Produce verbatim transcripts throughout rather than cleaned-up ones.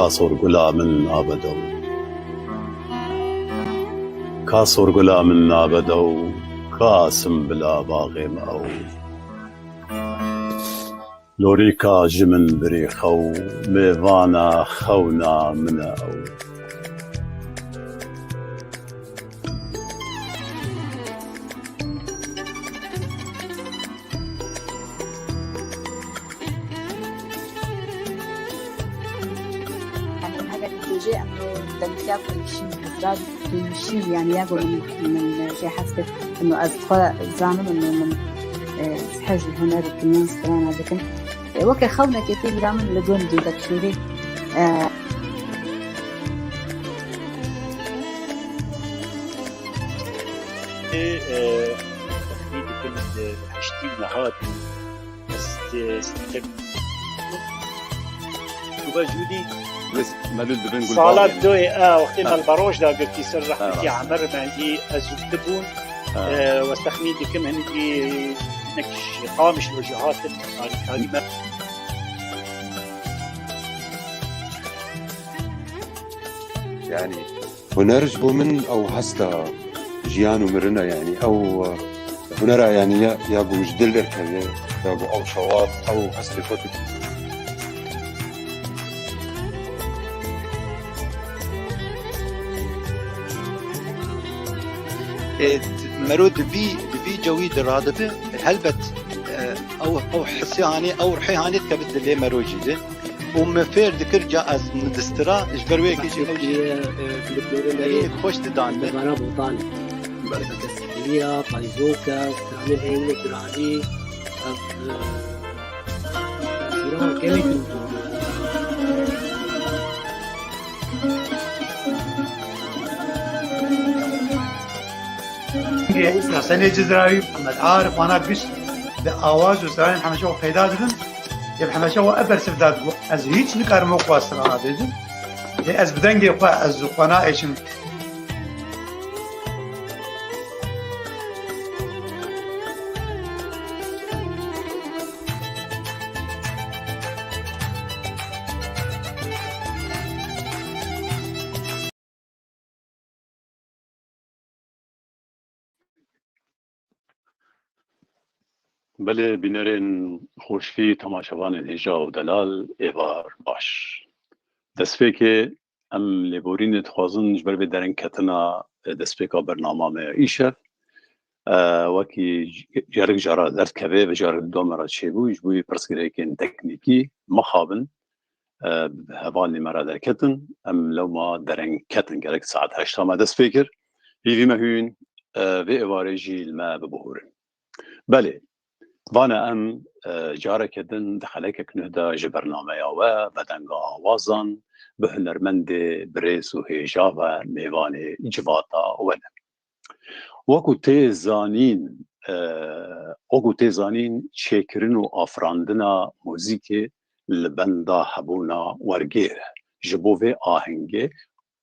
Ka sorgula min nabe dew. Ka sorgula min nabe dew. Ka simbila baxê me ew. Lorîka ji min birî xew, mêvana xewna min e ew. Heger dibêje em dengtiya ku dişîn hizra dî, dişîn, yani ya ku min, min jê hez kir, min ez xwe zanim, min, min, e, hez ji huner û kinyan strana dikim. E, weke xewnekê tê bîra min li gundî Dekşûrî, e, Ê, e, texmîn dikim, e, heştî û nehatî, ez, e, ez, tu be jûdî Wê melûl dibin sala Gulbahê. Doyê, e, wextê Ha. me li Baroş da girtî ser rehmetî Ha, rast. Emer Mendî, ez û tu bûn. Ha. E, wez texmîn dikim, hindî nek ji Qamişlo jî hatin, alîkarî me. Yani, Huner ji bo min ew hesta jiyan û mirin e, yani ew, e, hunera, yani ya, ya ku ji dil derkeve, ya ku ew şewat, ew hestê xwe dikî. E, mero di vî, di vî cewî de radibe, helbet, e, ew, ew hisê hanê, ew rihê hanê dikeve dilê mero jî de. û me fêr dikir ca ez nidistira, ji ber wê yekê jî ew jî, e, klîplerê me yê xweş didan me. Bara Botan. Bereket. Kiriya, Payzoka, stranên heyînê giranî, ev, e, sîrama kevekî. Senê Cizrawî, Mihemed Arif, wana giş bi awaz û stranên hemeşe xwe peyda dibin. Yê bi hemeşe we ev bersiv da ku ez hîç nikarim wek xwe strana bêjim. Yê ez bi dengê xwe ez xwe naêşim. Belê bînerên xweşî, temaşevanên hêja û delal, êvar baş. Destpêkê em lêborînê dixwazin ji ber vê derengketina, e, destpêka bernama me ya îşev, e, wekî carik cara derdikeve, vê carik di doma re çêbû, ji bo pirsgirêkên teknîkî mixabin, e, bi hevalên me re derketin. Em lewma dereng ketin, gerek saet heşta me dest pê kir. Hîvî me hûn, e, vê êvarê jî li me bibihûrin. Belê, vane em, e, careke din di xelekek nuh de ji bernameya we, Vedenga Awazan, bi hunermendê birêz û hêja ve mêvanê civata we ne. Wekû tê zanîn, e, wekû tê zanîn, çêkirin û afirandina muzîkê li benda hebûna wergêr e. Ji bo vê ahengê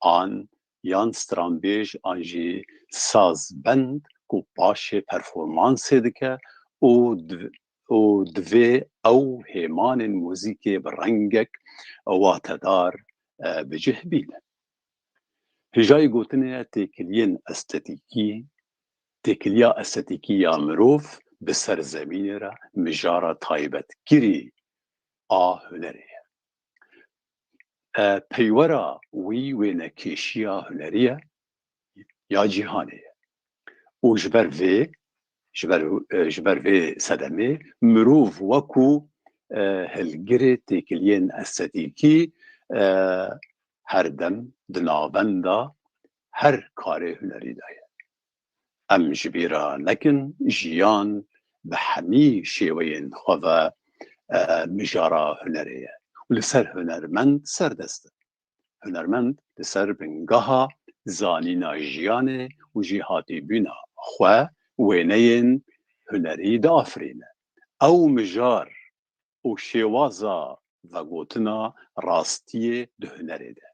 an yan stranbêj an jî sazbend ku paşê performansê dike û div-, û divê ew hêmanên muzîkê bi rengek watedar, e, bi cih bîne. Hêjayî gotinê ye têkiliyên estetîkî, têkiliya estetîkî ya mirov bi ser zemînê re mijara taybetgirî a hunerê ye. E, peywera wî wênekêşiya hunerî ye ya cîhanê ye. Û ji ber vê, ji ber, e, ji ber vê sedemê mirov wekû, e, hilgirê têkiliyên estetîkî, e, her dem di navenda her karê hunerî de ye. Em ji bîra nekin, jiyan bi hemî şêweyên xwe ve, e, mijara hunerê ye û li ser hunermend serdest e. Hunermend li ser bingeha zanîna jiyanê û jêhatîbûna xwe wêneyên hunerî diafirîne. Ew mijar û şêwaza vegotina rastiyê di hunerê de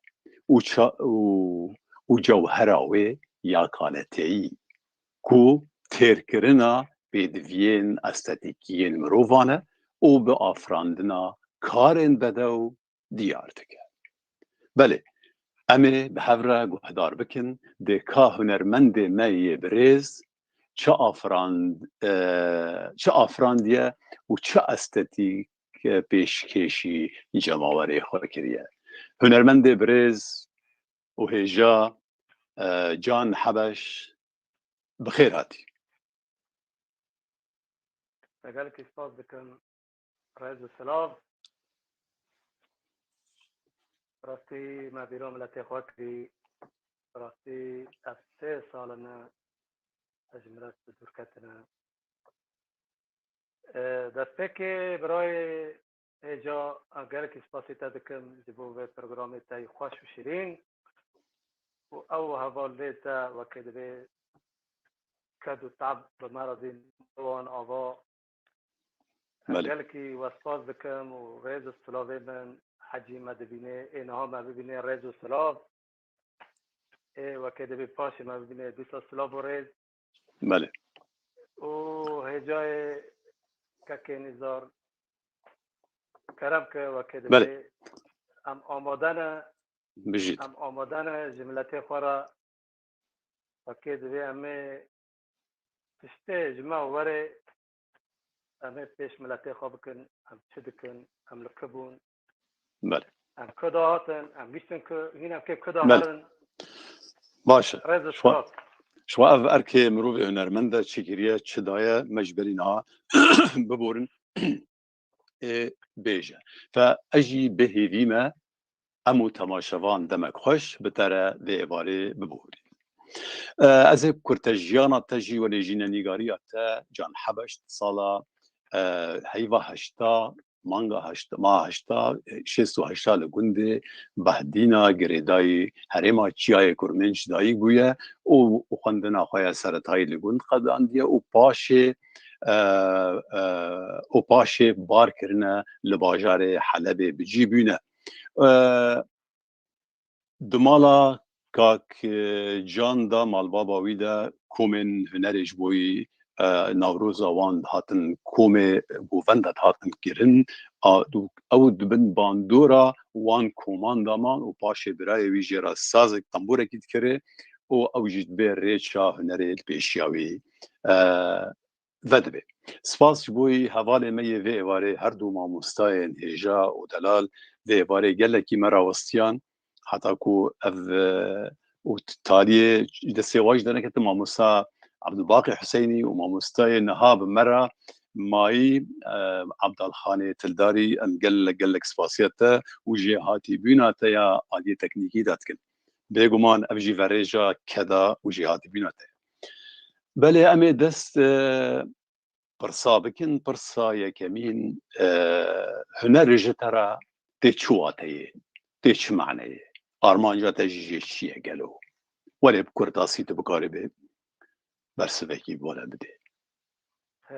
û ça-, û, û cewhera wê ya kaleteyî, ku têrkirina pêdiviyên estetîkî yên mirovan e û bi afirandina karên bedew diyar dike. Belê, em ê bi hev re guhdar bikin dê ka hunermendê me yê birêz çi afirand, e, çi afirandiye û çi estetîk, e, pêşkêşî cemawerê xwe kiriye. Hunermendê birêz û hêja, e, Can Hebeş, bi xêr hatî. Te gelekî spas dikim. Rêz û silav. Rastî me bîra miletê xwe kirî. Rastî ev sê sal in e ez ji milet bi dûr ketine. E, destpêkê birayê hêja, e, gelekî spasî te dikim ji bo vê programê te yî xweş û şirîn. Û ew hevalê te wekê divê ked û tab bi me re dîn wan ava. Ez Belê. Gelekî we spas dikim û rêz û silavê min hecî me dibînê, ê niha me bibînê rêz û silav. Ê wekê divê paşê me bibînê dîsa silav û rêz. Belê. Û hêcayê kekê Nîzar kerem ke wekê Belê. divê em amade ne, Bijît. em amade ne ji miletê xwe re wekê divê em ê tiştê ji me were em ê pêş miletê xwe bikin, em çi dikin, em li ku bûn, Belê. em ku de hatin, em giştin ku hîn em kê ku de Belê. herin. Baş e. Rêz û Şwa- spas. Şwa ev erkê mirovê hunermend de çi kiriye, çi daye, me ji berî niha biborin ê bêje. Fe ez jî bi hêvî me, em û temaşevan demek xweş bi te re vê êvarê biborin. E, ez ê kurte jiyana te jî welê jî nenîgariya te Can Hebeş sala, e, heyva heşta, manga heşta, ma heşta, e, şêst û heşta li gundê Behdîna girêdayî herêma Çiyayê Kurmênc dayik bûye û, û xwendina xwe ya seretayî li gund qedandiye û paşê, e, e, û paşê bar kirine li bajarê Helebê bi cî bûne. E, Di mala kak, e, Can de, malbaba wî de komên hunerê ji bo wî, e, Newroza wan dihatin komê govenda dihatin kirin. A, du-, ew di bin bandora wan koman de man û paşê birayê wî jê re sazek, tamborekî dikirê û ew jî dibê rêça hunerê li pêşiya wî, e, vedibe. Spas ji bo wî hevalê me yê vê êvarê, her du mamostayên hêja û delal vê êvarê gelekî me rawestiyan. Heta ku ev, e, û taliyê destê wan jî derneketin, mamosta Abdulbaqî Huseynî û mamostayê niha bi me re mayî, e, Abdalxanê Tildarî, em gelek, gelek spasiya te û jêhatîbûna te ya aliyê teknîkî de dikin. Bêguman ev jî verêja keda û jêhatîbûna te ye. Belê, em ê dest, e, pirsa bikin. Pirsa yekemîn, e, huner ji te re tê çi wateyê, tê çi maneyê? Armanca te jî jê çi ye gelo? Were bi kurtasî tu bikarî bê bersivekî bole bidê. E,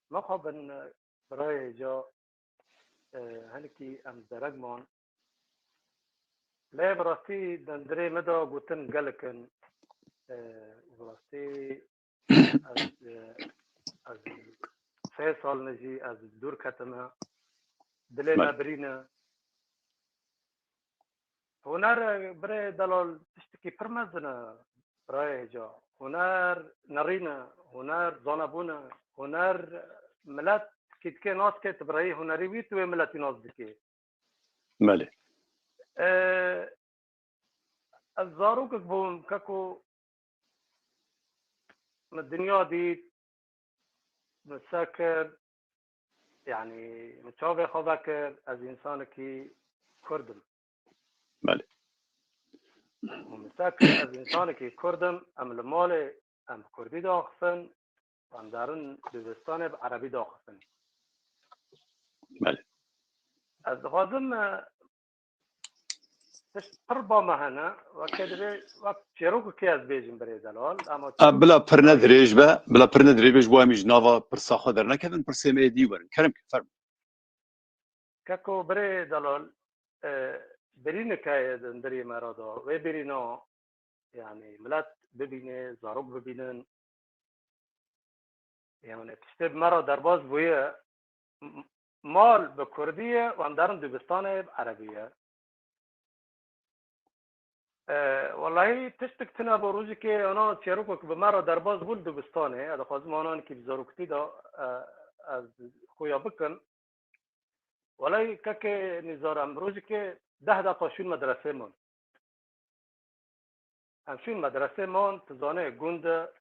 mixabin, e, birayê ca, e, hinekî em zereg man. Lê bi rastî di hundirê me de gotin gelek in. E, bi rastî ez, e, ez sê sal ne jî ez dûr ketime. Dilê me Belê. birîne. Huner, birê delal, tiştekî pir mezin e, birayê ca. Huner nerîn e, huner zanebûn e, huner milet kî dike nas dike, tu birayê hunerî wî, tu wê miletî nas dikê. Belê. E, ez zarokek bûm, keko min dinya dît, min se kir, yanî min çavê xwe vekir, ez însanekî Kurd im. Belê. Û min se kir, ez însanekî Kurd im, em li malê em bi Kurdî daxifin, em derin dibistanê bi Erebî daxifin. Belê. Ez dixwazim, e, tişt pir ba me hene, weke divê, wek çêrokekê ez bêjim birê delal, ama A, bila pir ne dirêj be, bila pir ne dirêj be, ji bo em jî nava pirsa xwe dernekevin, pirsê me yê dî werin. Kerem ke, fermo. Keko birê delal, e, birînek heye di hundirê me re de. Wê birîna, yanî milet bibîne, zarok bibînin. Yanî tiştê bi me re derbas bûye, m-, mal bi kurdî ye, wan derin dibistanê bi erebî ye. E, Wellahî tiştek tune bo rojekê ana çêrokek bi me re derbas bû li dibistanê. Ez dixwazim anan kî bi zaroktî de, e, ez xuya bikim. Wellahî kekê Nîzar, em rojekê deh deqa şûn medresê man. Em şûn medresê man, tu zanê gund e,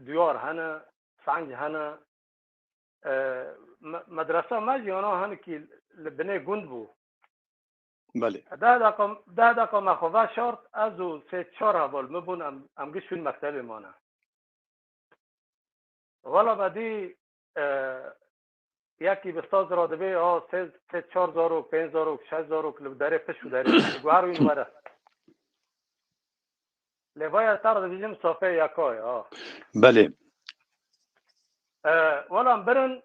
diyar hene, fenc hene. E, me-, medresa me jî ana hinekî li binê gund bû. Belê. Deh deqa, deh deqa me xwe veşart, ez û sê çar heval min bûn, em, em giş şûn mektebê mane. Wela me dî, e, yekî bi saz re dibê, a, sê, sê çar zarok, pênc zarok, şeş zarok li derê piş û derê, li guher wî were. Lê vaya te re dibêjim safê yeka ye, ha. Belê. E, wela em birin,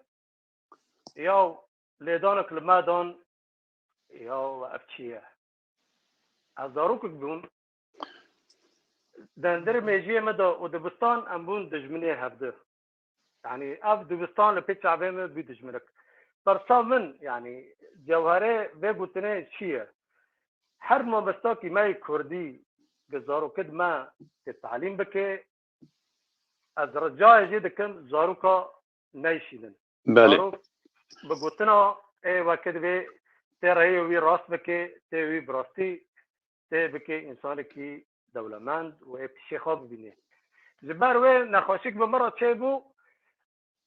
yaw lêdanek li me dan, yaw ev çi ye? Ez zarokek bûm, di hundir mêjiyê min de û dibistan em bûn dijminê hevdi. Yanî ev dibistan li pê çavê min bû dijminek. Pirsa min, yanî cewherê vê gotinê çi ye? Her mamostakî me yê kurdî bi zarokid me tê talîm bike, ez ricayê jê dikim zaroka neyşînin. Belê. Zarok bi gotina ê weke divê tê rêyê wî rast bike, tê wî bi rastî tê bike însanekî dewlemend û ê pişê xwe bibîne. Ji ber wê nexweşik bi min re çêbû,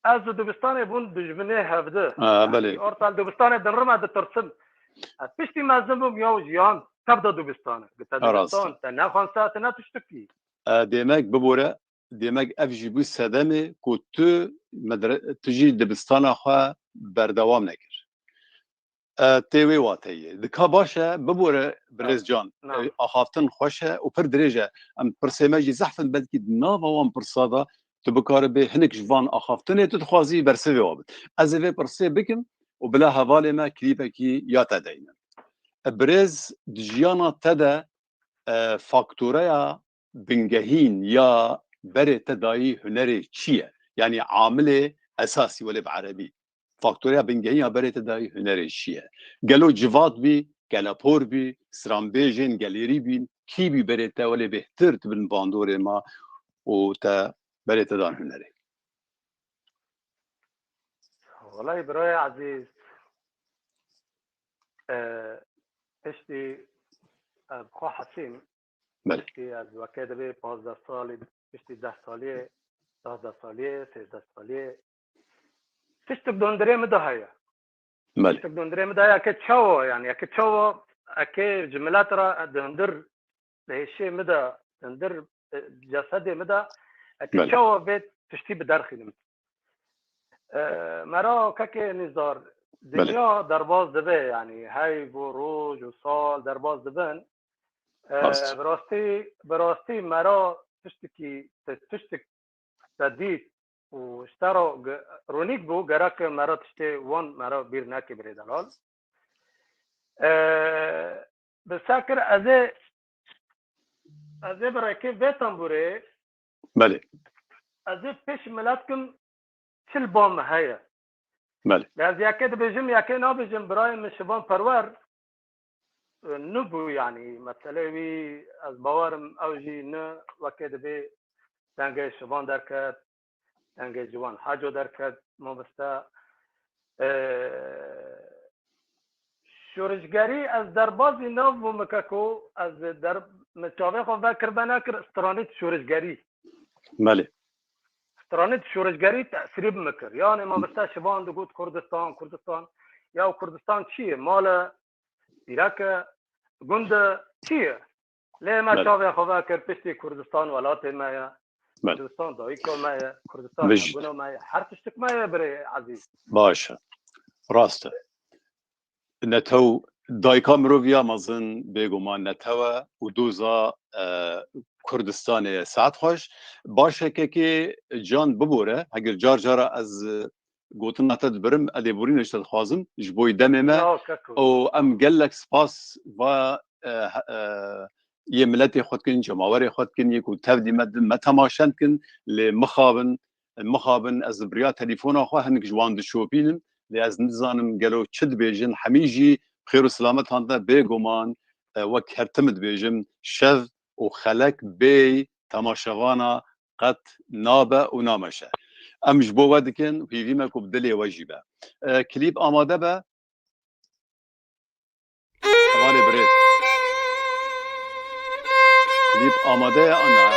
ez û dibistanê bûn dijminê hevdi. Ha, belê. Yanî ortal dibistanê din rima ditirsim. Ez piştî mezin bûm, yaw jiyan tev da dibistane. Gi te Ha, rast. Dibistan, te ne xwensa, te ne tiştikî. E, demek bibore, demek ev jî bû sedemê ku tu medre-, tu jî dibistana xwe berdewam nekir. E, tê wê wateyê. Dika baş e, bibore birêz Can. Na. E, axaftin xweş e û pir dirêj e. Em pirsê me jî zehf in, belkî di nava wan pirsa de tu bikaribe hinek ji van axaftinê tu dixwazî bersivê wa bid. Ez ê vê pirsê bikim û bila hevalê me klîpekî ya te deynin. E, birêz, di jiyana te de, e, faktoreya bingehîn ya berê te dayî hunerê çi ye? Yanî amilê esasî welê bi erebî. Faktoreya bingehîn ya berê te dayî hunerê çi ye? Gelo civat bî, kelepor bî, stranbêjên gelêrî bîn, kî bî berê te welê bêhtir tu bin bandorê ma û te berê te dan hunerê? Welay birayê ezîz, e, piştî, e, bi xwe hesîm, Belê. Piştî ez weke divê pazdeh salî, piştî deh saliyê, pazdeh saliyê, sêzdeh saliyê, tiştek di hundirê min de heye. Belê. Tiştek di hundirê min de heye, eke çawa, yani, eke çawa, eke ji milet re di hundir, di hêşê min de, di hundir, e, cesedê min de, eke Belê. Çawa vê tiştî biderxînim. E, mera kekê Nîzar, Belê. Dinya derbas dibe, yani, hey bo roj û sal derbas dibin. E, Rast. Bi rastî, bi rastî mera tiştekî, ti-, tiştek te dît û ji te re ge-, ronîk bû, gerek mera tiştê wan mera bîr neke birê delal. E, bi se kir ez ê, ez ê bi rêkê vê tembûrê, Belê. Ez ê pêş milet kim çi li ba min heye. Belê. Ez yekê dibêjim, yekê nabêjim, birayê min Şivan Perwer, e, nû bû, yanî, meselê wî, ez bawerim ew jî ne wekê dibê dengê Şivan derket, dengê Ciwan Haco derket, mamoste. E, şorişgerî ez derbazî nabûm, keko, ez der-, min çavê xwe vekir venekir stranê şorişgerî. Belê. Stranê şorişgerî tesîrî bi min kir. Yani mamoste Şivan digot Kurdistan, Kurdistan. Ya Kurdistan çi ye? Mal e, pîrek e, gund e, çi ye? Lê me Belê. Çavê xwe vekir piştî Kurdistan welatê me ye. Belê. Kurdistan dayika me ye. Kurdistan Bij- hebûna me ye. Her tiştik me ye birê ezîz. Baş e. Rast e. Netew dayika miroviya mezin bêguman netew e û doza, e, Kurdistanê ye. Saet xweş. Baş e kekê Can bibore. Heger car cara ez, e, gotina te dibirim, ez lêborînê ji te dixwazim. Ji bo demê me. Ya, keko. Û em gelek spas va, e, he-, e, yê miletê xwe dikin, cemawerê xwe dikin, yê ku tevdî me din, me temaşe dikin, lê mixabin, mixabin, ez bi riya telefona xwe hinek ji wan dişopînim, lê ez nizanim gelo çi dibêjin, hemî jî xêr û selametan de bêguman, e, wek her tim dibêjim, şev û xelek bêyî temaşevana qet nabe û nameşe. Em ji bo we dikin û hîvî me ku bi dilê we jî be. E, klîp amade be. Hevalê birêz. Klîp amade ye an na?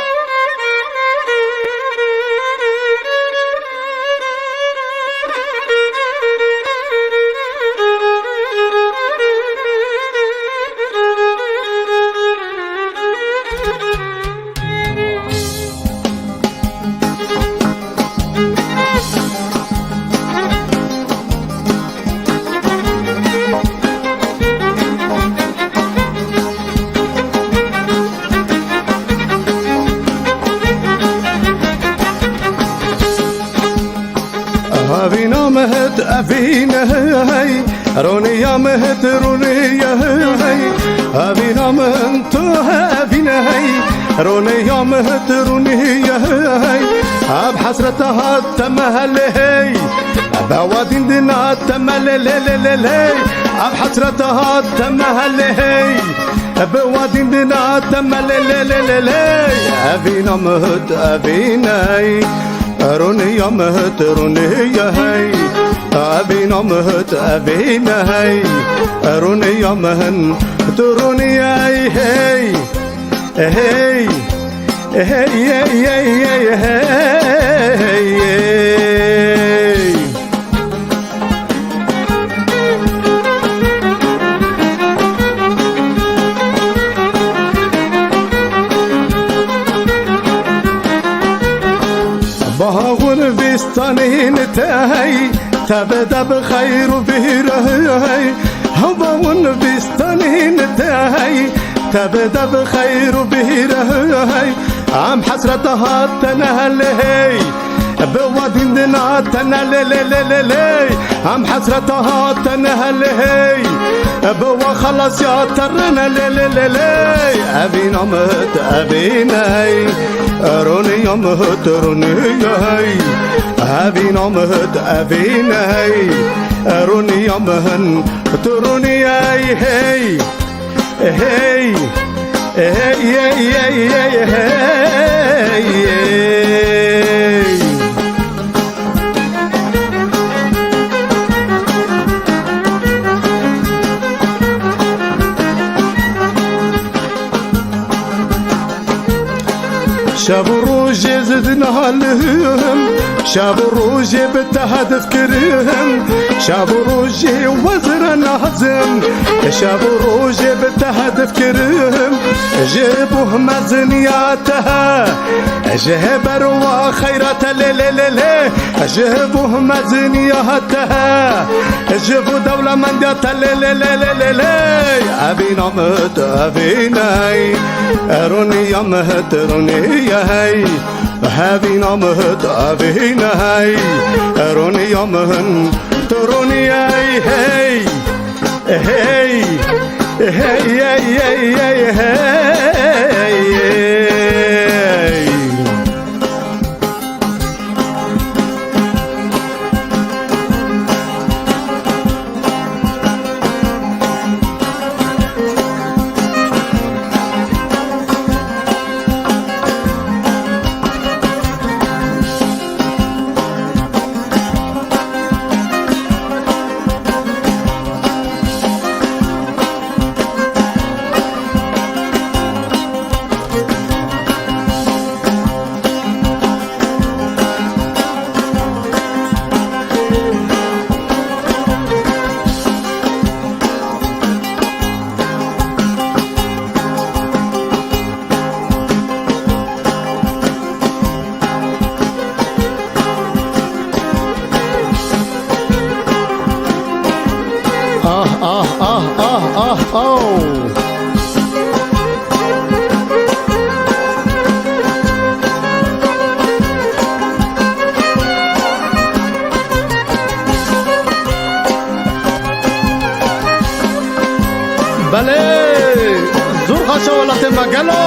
Evîna min hit evîn hey, rûniya min hit rûniye hey. Evîna min tu evîn hey, rûniya min hit rûniye hey. Ev hesreta hat temelê hey, be wadîn dina temelê lê lê lê lê. Ev hesreta hat temelê hey, bi wadîn dina temelê lê lê lê lê. Evîna min hit evîn hey, rûniya min hit rûniye hey. Evîna min hit evîn hey, rûniya min tu rûniye hey. Hey, hey, hey, hey, hey, hey. Baha hûn vîstanîn te hey, te bide bi xeyr û bîr hey. Hava hûn vîstanîn te hey, te bide bi xeyr û bîr hey. Em hesreta hat te nehelê hey, bi wadîn dina te ne lê lê lê lê lê. Em hesreta hat te nehelê hey, bi wa xelasya te rine lê lê lê lê. Evîna min hit evîn hey, rûniya min hit rûniye hey. Evîna min hit evîn hey, rûniya min tu rûniye hey. Hey, hey, hey, hey, hey, hey, hey. Şev û rojê zidin halim, şev û rojê bi te hedef kirim, şev û rojê wezira nazim, şev û rojê bi te hedef kirim, ji bo meziniya te, ji heber wa xeyra te lê lê lê lê, ji bo meziniya te, ji bo dewlemendiya te lê lê lê lê lê lê. Evîna min hit evîn hey, rûniya min hit rûniye hey. Evîna min hit evîn hey, rûniya min tu rûniye hey. Hey, hey, hey, hey, hey, hey. Ah, ah, ah, ah, ah, oh. Belê, zor xaşa welatê me gelo.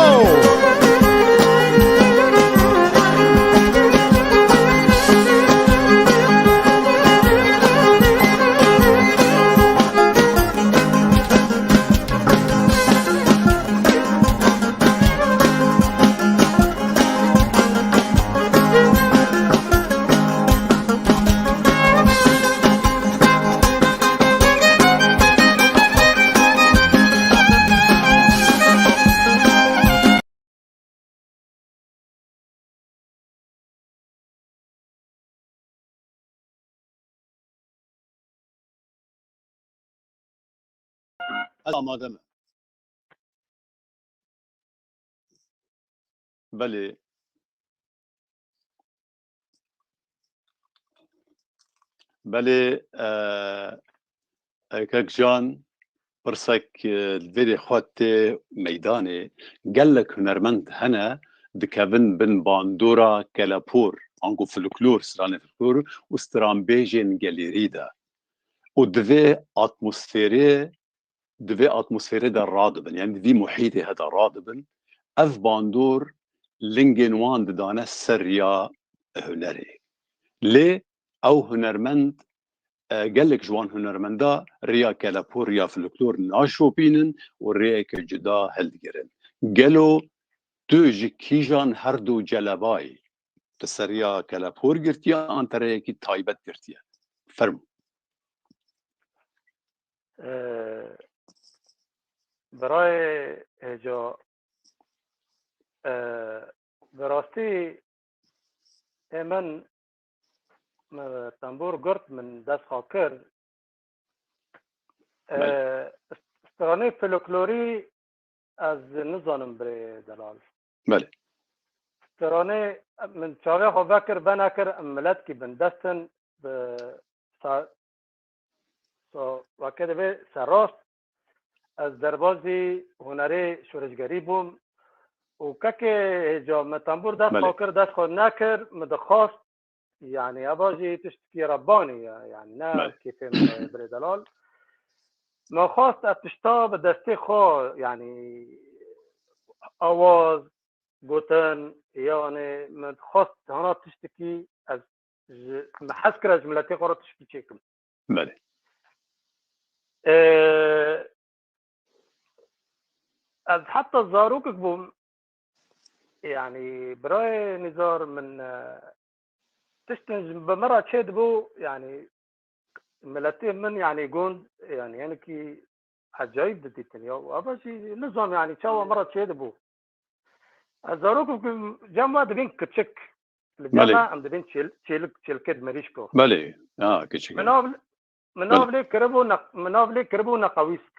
Ez amade me. Belê. Belê, e, e, kek Can, pirsek, e, li vêrê xwe tê meydanê. Gelek hunermend hene, dikevin bin bandora kelepor, ango folklor, stranê folklor û stranbêjên gelêrî de. Û divê atmosferê di vê atmosferê de radibin, yani di vî muhîtê he de radibin, ev bandor lingên wan didane ser riya hunerê. Lê ew hunermend, e, gelek ji wan hunermenda riya kelepor, riya folklor naşopînin û rêyeke cuda hildigirin. Gelo tu ji kîjan her du celebayî? Tu ser riya kelepor girtiye an te rêyekî taybet girtiye? Fermo. Ee, birayê hêca, ee, bi rastî ê min, min tembûr girt, min dest xwe kir. Belê. Ee, stranê folklorî ez nizanim birê delal. Belê. Stranê min çavê xwe vekir, venekir, em miletkî bindest in, bi sa-, so, weke divê serrast, ez derbazî hunerê şoreşgerî bûm û kekê hêca me tembûr dest Belê. xwe kir, dest xwe nekir, min dixwast, yani, eva jî tiştekî Rebbanî ye, yani, ne Belê. kêfê min e, birê delal. Me xwast ev tişta bi destê xwe, yani, awaz, gotin, yani, me xwast hana tiştekî ez ji, me hez kir ez ji miletê xwe re tiştekî çêkim. Belê. Ee, ez heta zarokek bûm, yani, birayê Nizar min, e, tiştin ji bi min re çêdibû, yani, miletê min, yani, gund, yani, yani ki acayip didîtin ya. Ava jî nizam, yani, çawa min re çêdibû. Ez zarok bûm, cem we dibîn kiçik. Li Belê. cem me em dibîn çêl-, çêlik, çêlkê di mirîşko. Belê. Ha, kiçik. Min av, min Belê. av lê kiribû ne-, min av lê kiribû neqewîsk.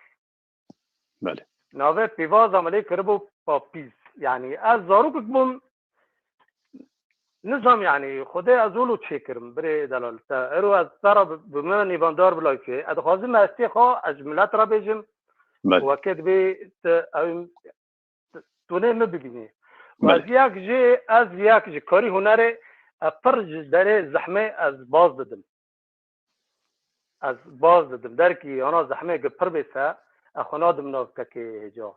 Belê. Navê pîvaza me lê kiribû papîz. Yani, ez zarokek bûm, nizam, yani, Xwedê ez wilo çêkirim, birê delal. Te, ero ez te re bi, bi me nîvandar bila çê. Ez dixwazim me estê xwe, ez ji milet re bêjim. Belê. Weke divê te, ew, tu nê min bibînî. Belê. Ez yek jê, ez yek ji karî hunerê, e, pir ji derê zehmê ez baz didim. Ez baz didim. Derkî ana zehmê gi pir bê se, e, xwe nadim nav kekê hêca.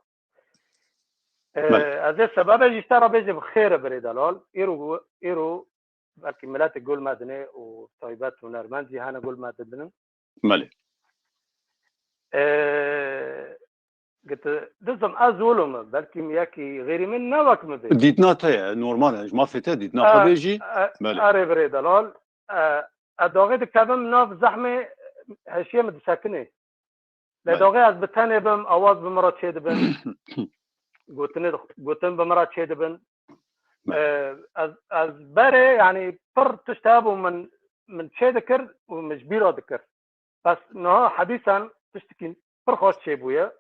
E, Belê. ez ê sebebe jî ji te re bêjim xêr e birê delal. Îro, îro belkî miletê gul me dinê û taybet hunermend jî hene gul me didinin. Belê. E, Giti, dizim ez wilo me, belkî yekî xêrî min ne wek min bê. Dîtina te ye, normal e. Ji mafê te dîtina xwe E, bêjî. e, Belê. Erê birê delal. E, e, daxê dikevim nav zehmê heşiyê min disekinê. Lê Belê. daxê ez bi tenê bim, awaz bi min re çêdibin. Gotinê, gotin bi min re çêdibin. Belê. E, ez, ez berê, yani pir tişt hebû min, min çê dikir û min ji bîra dikir. Bes niha hedîsan tiştekî pir xweş çêbûye.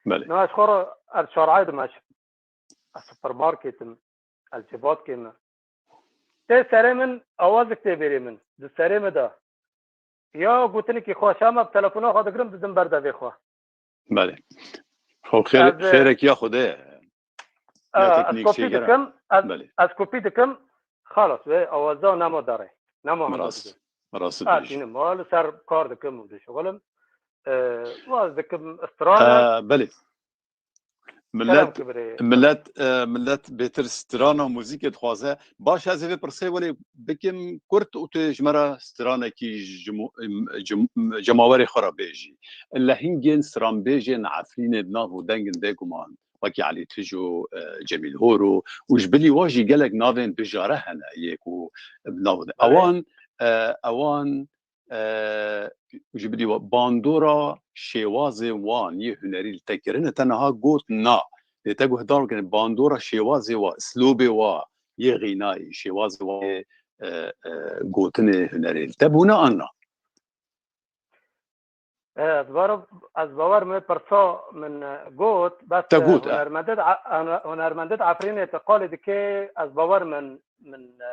Belê. Niha ez xwe re ez şarayê dimeşim. Ez supermarketim, ez civakê me. Tê serê min, awazek tê bêrê min, di serê min de. Ya gotinekî xweş hema bi telefona xwe digirim, didim ber devê xwe. Belê. Xo xêr-, Ez, e, xêrek ya Xwedê ye. E, Ya ez teknîk kopî çêgera. dikim, ez, Belê. ez kopî dikim, xalas, wê awaza nema derê. Nema hema Rast, dibê. rast Ha, dibêjî. tînim, ma li ser kar dikim û dişixulim. E, waz dikim, strana. E, belê. Selam Millet, kibrê. millet, e, millet bêtir strana muzîkê dixwaze. Baş ez ê vê pirsê welê bikim kurt û tu ji me re stranekî ji mu-, cem-, cemawerê xwe re bêjî. Lehingên stranbêjên Efrînê bi nav û dengin bêguman. Wekî Elî Tijo, e, Cemîl Horo û ji bilî wa jî gelek navên bijare hene yê ku bi nav de. Belê. Ewan, e, ewan, e, ji bilî wa bandora şêwazê wan yê hunerî li te kirine, te niha got na. Lê te guhdar bikin, bandora şêwazê wa, slobê wa yê xînayî, şêwazê wa yê, e, e, gotinê hunerê li te bûne an na? Ez bar, ez bawer me pirsa min, e, got, bes, Te e, got, e. Hunermendê di, e, hunermendê di Efrînê te qalê dike, ez bawer min, min, e,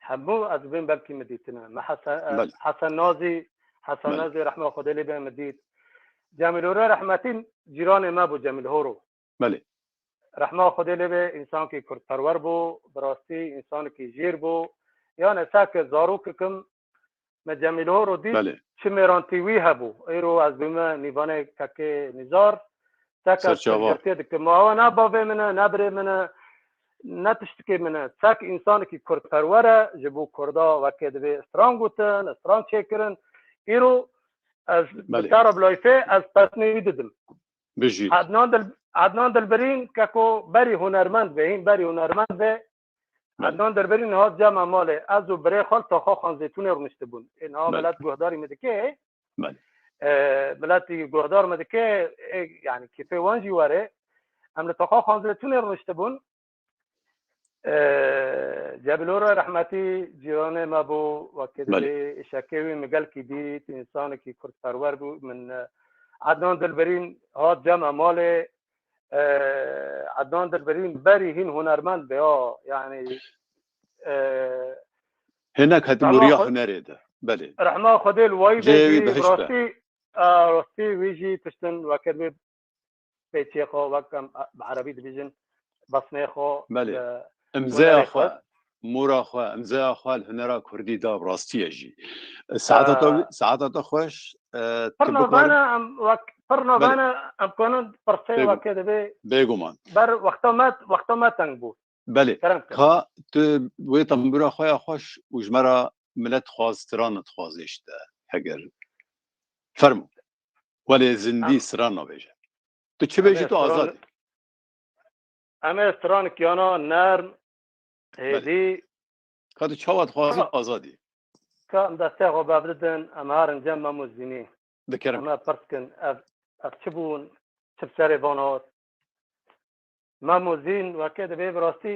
hemû ez bin belkî min dîtine. Me Hesen, e, Belê. Hesen Nazî, Hesen Belê. Nazî rehma Xwedê lê be min dît. Cemîl Horo rehmetî cîranê me bû Cemîl Horo. Belê. Rehma Xwedê lê be, însankî kurdperwer bû, bi rastî însanekî jêr bû. Yani seke zarokikim me Cemîl Horo dît, Belê. Çi mêrantî wî hebû. Îro ez bûme nîvanê kekê Nîzar. Seke Serçava. Girtiye dikim. Ma ewe ne bavê min e, ne birê min e, ne tiştikê min e. Sek însanekî kurdperwer e, ji bo kurda weke divê stran gotin, stran çêkirin. Îro ez bi Belê. Te re bi layfê ez pesnê wî didim. Bijî. Adnan Dil-, Adnan Dilbirîn keko berî hunermend be, hîn berî hunermend be. Belê. Adnan Dilbirîn hat cema malê. Ez û birê xwe li taxa Xan Zeytûnê rûniştibûn. Ê, niha Belê. Milet guhdarî min dike. Belê. E, miletî guhdar min dike. Ê, yani kêfê wan jî were. Em li taxa Xan Zeytûnê rûniştibûn. E, Cemîl Horo rehmetî cîranê me bû, wekî Belê. Dibê îşekê wî min gelkî dît, însanekî kurdperwer bû. Min, e, Adnan Dilbirîn hat cema malê, e, Adnan Dilbirîn berî hîn hunermend be, ya, yani, e, Hinek heta rehma bûriya xwe-, hunerê de. Belê. Rehma Xwedê li wayî Cihê wî be jî, bi behişt be. Rastî, e, rastî wî jî tiştin wekî dibê pêçiyê xwe, wek em bi erebî dibêjin, besmeyê xwe, Belê. Bi Imzeya hunerê xwe, xwe. Mora xwe, imzeya xwe li hunera kurdî da, bi rastî ye jî. Saeta te, Ee, saeta te xweş, e, tu pir bikarin navbene em wek, pir Belê. Navbene em kanin pirsê Bêgu-, wekê dibê bêguman. Ber wexta me, wexta me teng bû. Belê. Kerem kir. Ka tu wê tembûra xwe ya xweş û ji me re milet dixwaz, strana dixwazê ji te, heger. Fermo. Welê zindî Em, strana bêje. Tu çi em bêjî ê tu stran-, azad î. Em ê stran kiyana nerm, Belê. Hêdî. Ka tu çawa dixwazî Ka-, azad î. Ka em destê xwe bevdidin, em herin cem Mem û Zînî. Dikirim. Em ê pirs kin, ev, ev çi bûn, çi bi serê van hat? Mem û Zîn weke dibê bi rastî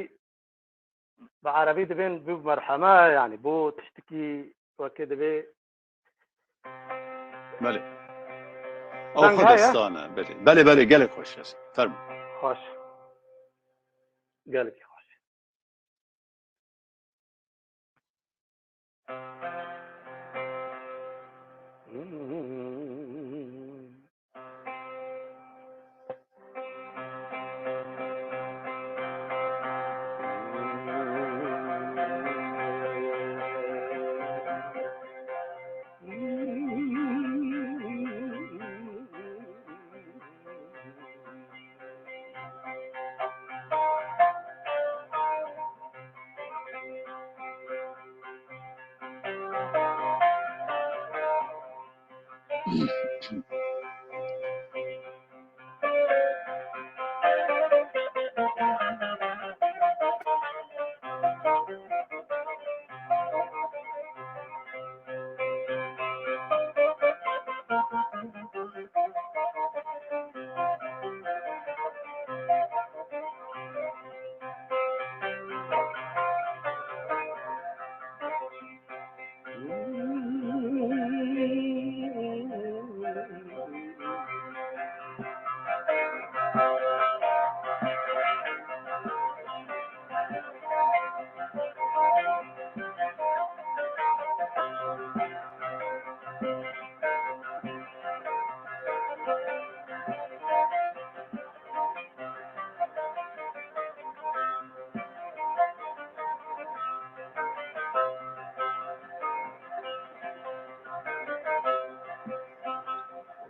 bi erebî dibên bû merheme, yani bû tiştikî weke dibê. Belê. Ew Deng xwe heye? Destan e, belê. Belê, belê, gelek xweş e. Fermo. Xweş. Gelekî xweş.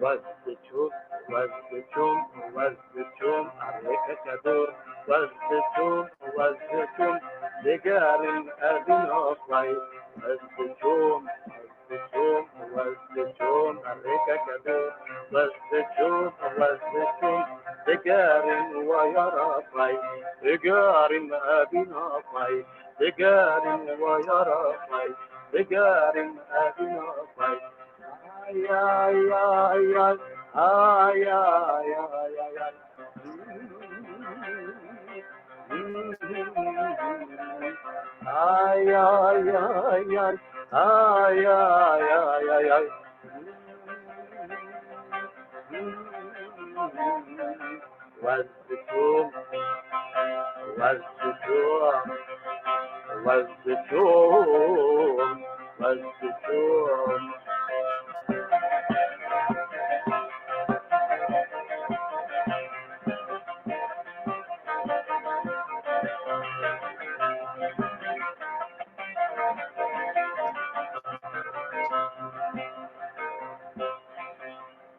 Wez diçûm, wez diçûm, wez diçûm, erê keke dûr. Wez diçûm, wez diçûm, digerim evîna xwe. Wez diçûm, wez diçûm, wez diçûm, erê keke dûr. Wez diçûm, wez diçûm, digerim wa yara xwe. Digerim evîna xwe. Digerim wa yara xwe. Digerim evîna xwe. Ay, ay, ay, ay. Ay, ay, ay, ay, ay. Ay, ay, ay, ay. Ay, ay, ay, ay, ay. Wez diçûm, wez diçûm, wez diçûm, wez diçûm.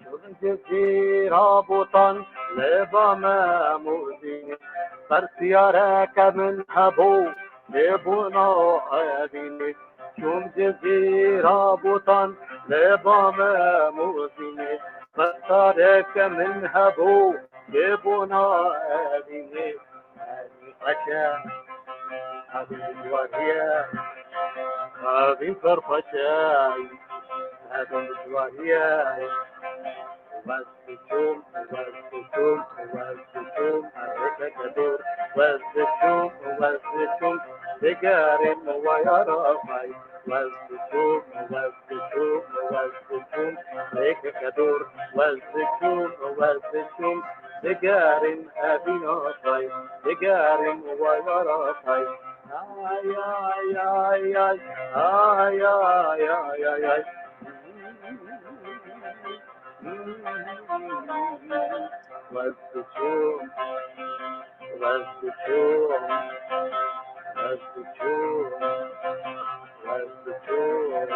Çûm Cizîra Botan lê ba me Mûzînê, pirsiyareke min hebû lê bona evînê. Çûm Cizîra Botan lê ba me Mûzînê, pirsiyareke min hebû lê bona evînê. Evîn xweşe, evîn ji warî ye, evîn pir xweşe, evîn ji warî ye. Wez diçûm, wez diçûm, wez diçûm, rêkeke dûr. Wez diçûm, wez diçûm, digerîm waya rafay. Wez diçûm, wez diçûm, wez diçûm, rêkeke dûr. Wez diçûm, wez diçûm, digerîm evîna tay. Digerîm waya rafay. Ay, ay, ay, ay. Ay, ay, ay, ay, ay. Wez diçûm, wez diçûm, wez diçûm, wez diçûm.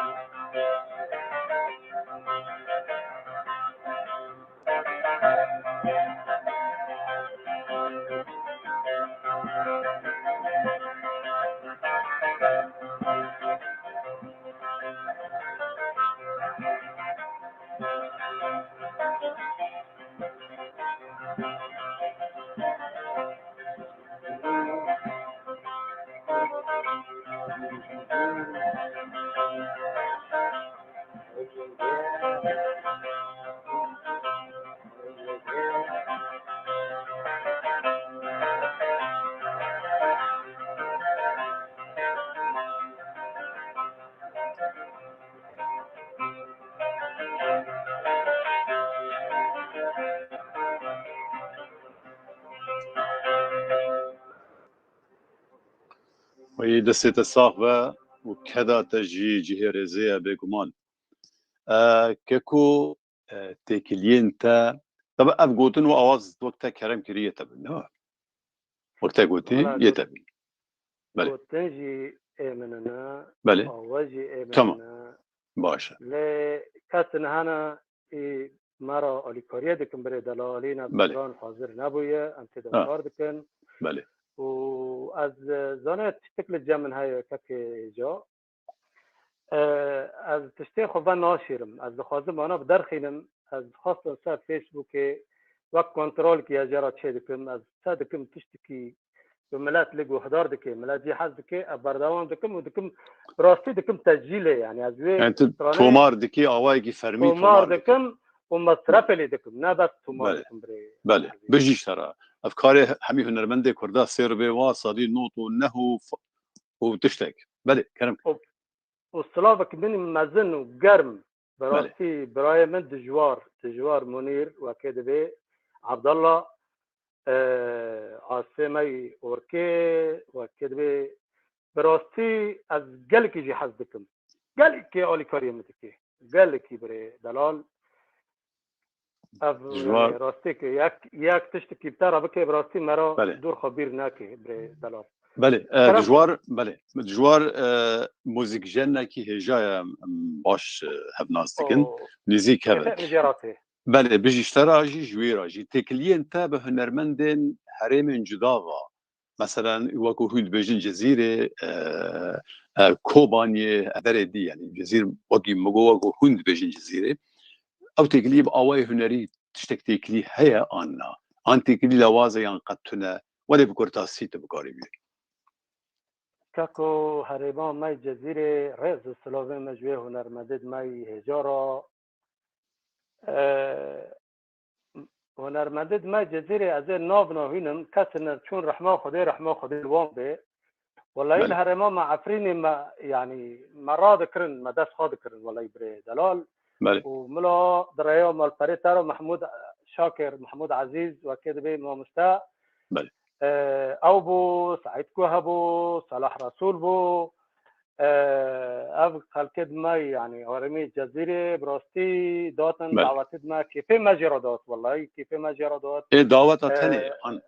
Wî destê te sax be û keda te jî cihê rêzê ye bêguman. E, keko, e, têkiliyên te, tabi ev gotin û awaz wek te kerem kiriye te bi, ne? Wek te gotî, Wala yê got-, te bi. Belê. Gotin jî ê min e, Belê. Awaz jî ê min Tamam. e. Baş e. Lê kes niha ne ê me ra alîkariyê dikin birê delalî ne Belê. Ziran hazir nebûye, em tê de Ha. kar dikin. Belê. Û ez, e, zane tiştek li cem min heye kekê ca. E, ez tiştê xwe ve naşêrim. Ez dixwazim ana bi derxînim. Ez dixwastim ser Facebookê wek kontrolkî ez jê re çê dikim. Ez se dikim tiştekî bi milet lê guhdar dike. Milet jî hez dike. Ez berdewam dikim û dikim bi rastî dikim tescîlê. Yani ez wê Yani tu stranê tomar dikî, awayekî fermî tomar tomar dikî. dikim û mesrefê lê dikim. Ne bes tomar Belê. dikim birê. Belê. Bijî ji te re. Ev karê hemî hunermendê Kurda sêr bê wa sadî nod û neh û f-, û tiştek. Belê, kerem. Û û silavek min mezin û germ. Bi Belê. rastî birayê min dijwar, dijwar Munîr wekê dibê, Abdallah, e, Asê me yî Orkê wekê dibê. Bi rastî ez gelekî jî hez dikim. Gelekî alîkariyê min dike. Gelekî birê delal. Ev, Ji war yani, rastî ki yek, yek tiştekî bi te re bike, bi rastî me re Belê. dûr xwe bîr neke, birê delal. Belê, e, Kerem. ji war, belê. Ji war, e, muzîkjenekî hêja ye, em baş, e, hev nas dikin. O, Nêzîk hev e. Kêfek min jê re tê. Belê, bijî ji te re jî, ji wê re jî. Têkiliyên te bi hunermendên herêmên cuda ve. Meselen, wekû hûn dibêjin Cizîrê, e, e, Kobaniyê, e, derê dî, yani Cizîr wekî min got, wekû hûn dibêjin Cizîrê. Ew têkiliyê bi awayê hunerî tiştek têkilî heye an na? An têkilî lawaz e yan qet tune? Welê bi kurtasî tu bikarî bî. Keko herêma me Cizîrê rêz û silavê me ji wê hunermendê di me yî hêja re. E, hunermendê di me Cizîrê ez ê nav nahînim, kesine çûn rehma Xwedê, rehma Xwedê li wan bê. Welahî li Belê. herêma me Efrînê me, yanî me radikirin, me dest xwe dikirin, welahî birê delal. Belê. Û milo di rêya malperê te re Mehmûd Şakir, Mehmûd Ezîz, wekê dibê mamoste. Belê. E, ew bû, Seîd Kuh hebû, Salah Resûl bû. E, ev xelkê di me, yanî, herêmê Cezîrê, bi rastî datin, Belê. dawetê di me, kêfê me jê re dat, wellahî, kêfê me jê re dat. Ê daweta E, tenê, an,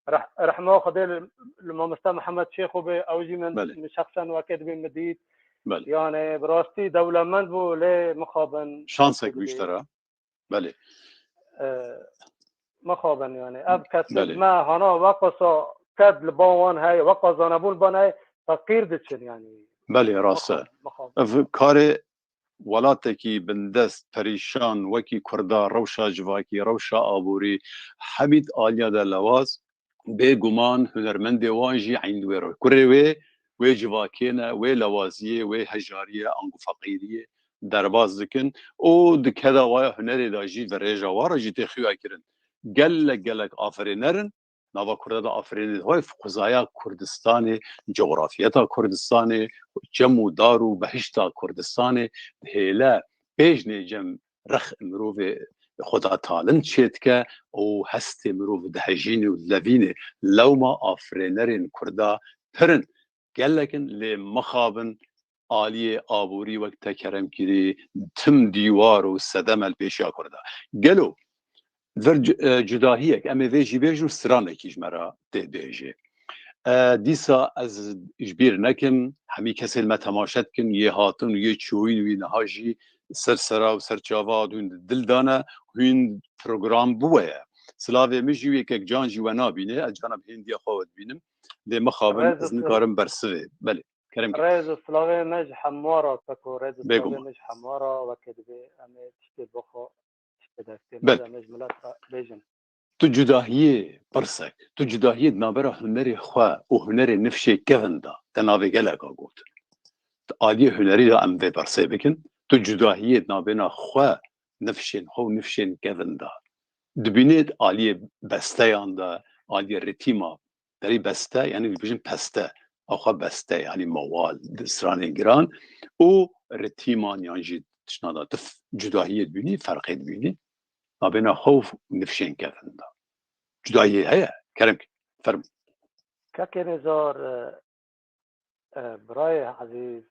Reh-, rehma Xwedê li, li mamoste Mihemed Şêxo be, ew jî min, Belê. min şexsen weke dibê min dît. Belê. Yani, bi rastî dewlemend bû, lê mixabin. Şansek bû ji te re. Belê. E, mixabin, yani. Ev kes Belê. me hana weqasa ked li ban wan heye, weqa zanebûn ban heye, feqîr diçin, yani. Belê, rast e. Mixabin, mixabin. Ev karê welatekî bindest, perîşan, wekî Kurda, rewşa civakî, rewşa aborî, hemî aliya de lewaz, bêguman hunermendê wan jî eyn wê re. Kurê wê, wê civakê ne, wê lewaziyê, wê hejariyê, ango feqîriyê derbas dikin û di keda waya hunerê de jî, di rêja wan re jî tê xuya kirin. Gelek, gelek aferêner in, nava Kurda de aferênê, di xwezaya Kurdistanê, cografiyeta Kurdistanê, cem û dar û behişta Kurdistanê dihêle, pêjnê cem rex mirovê xwe de talin çêdike û hestê mirov dihejînê û dilevînê. Lewma aferênerên Kurda pir in, gelek in, lê mixabin aliyê aborî wek te kerem kirî, tim dîwar û sedem e li pêşiya Kurda. Gelo, vir c-, e, cudahiyek, em ê vê jî bêjin û stranekî ji me re tê bêjê. E, dîsa ez ji bîr nekim, hemî kesên me temaşe dikin, yê hatin û yê çûyîn wî niha jî ser sera û ser çava hûn di dil de ne, hûn program biweye. Silavê min jî wê kek can jî we nabîne, ez cana bi hêndiya xwe we dibînim. Lê mixabin, Rêz ez û nikarim bersivê. Belê, kerem ke. Rêz û silavê me ji hemû re, Seko, rêz û silavê Bêguman. me ji hemû re, weke dibê em ê tiştê bixwe, tiştê destê me Belê. de, me ji milet re bêjin. Tu cudahiyê pirsek, tu cudahiyê di navbera hunerê xwe û hunerê nifşê kevin de, te navê geleka got. Di aliyê hunerî de em vê pirsê bikin, tu cudahiyê di navbêna xwe, nifşên xwe û nifşên kevin de dibînê, di aliyê besteyan de, aliyê ritîma, derî beste, yani dibêjin peste, axwe beste, yani mewal, di stranên giran û ritîman yan jî tiştana de, tu f-, cudahiyê dibînî, ferqê dibînî. Navbêna xwe û nifşên kevin de. Cudahiyê heye, kerem ke. Fermo. Kakê Nêzar, e, e, birayê ezîz,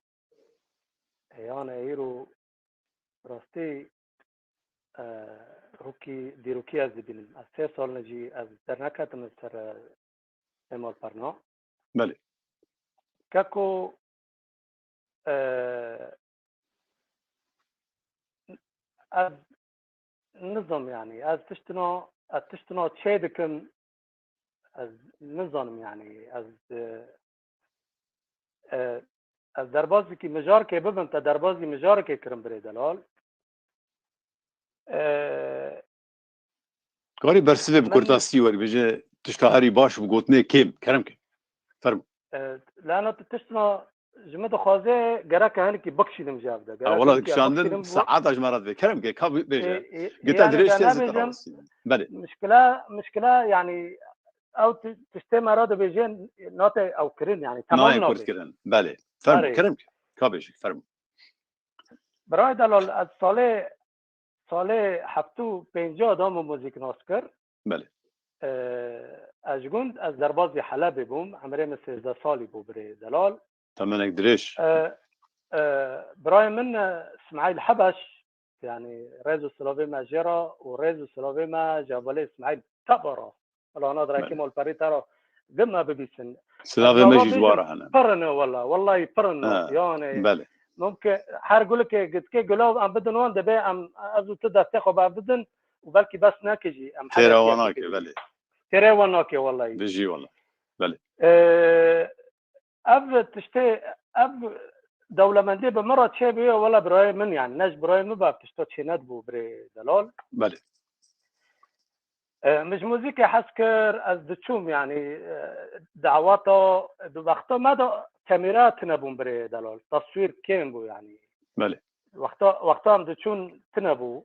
e, yani îro rastî, e, rokî, dîrokî ez dibînim. Ez sê sal ne jî ez derneketim ser, e, Kemal Perna. Belê. Keko, e, ez nizam yani, ez tiştino, ez tiştino çê dikim, ez nizanim yani, ez, e, e, ez derbazîkî mijarkê bibim, te derbazî mijarkê kirim birê delal. E, Karî bersivê bi Min- kurtasî wek bêje tişta herî baş bi gotinê kêm, kerem ke. Fermo. E, lana tu tiştna ji min dixwaze gerek hinekî bikişînim ji ev de. Ha, Gerek wala hinekî kişandin bikişînim, saet a ji me re divê. Kerem ke, ka bêje. e, e, Gita yani dirêj de tê ez nebêjim, dixwazim. Belê. Mişkila, mişkila yani ew ti-, tiştê me re dibêje nate ew kirin yani, tamam Nayê nabe. Kurt kirin. Belê. Fermo, Erê. kerem ke. Ka bêje, fermo. Biray Delal, ez salê, salê heftê û pêncî de min muzîk nas kir. Belê. E, ez ji gund, ez derbazî Helebê bûm. Emrê min sêzdeh salî bû birê Delal. Temenek dirêj. E, e, birayê min, e, Smaîl Hebeş, yani rêz û silavê me jê re û rêz û silavê me ji hevalê Smaîl Teba re. Wala ana dirê Belê. Kemal Perî te re gim me bibîsin. Silavê me jî ji wan re hene. Pir ne wala, wallahî pir ne. Ha, Yani, belê. mumkin her gulike gitkê gulav em bidin wan, dibê em, ez û tu destê xwe berdidin û belkî bes neke jî. Em Têra hedef wan yekê nake, bidin. belê. Têrê wan nake wallahî. Bijî wala. Belê. Ee, ev tiştê, ev dewlemendê bi min re çêbûye, wala birayê min yani. Ne ji birayê min be ev tişta çênedibû birê Delal. Belê. E, min ji muzîkê hez kir, ez diçûm, yanî, e, daweta, di wexta me de kamera tune bûn birê Delal. Taswîr kêm bû, yanî. Belê. Wexta, wexta em diçûn tune bû.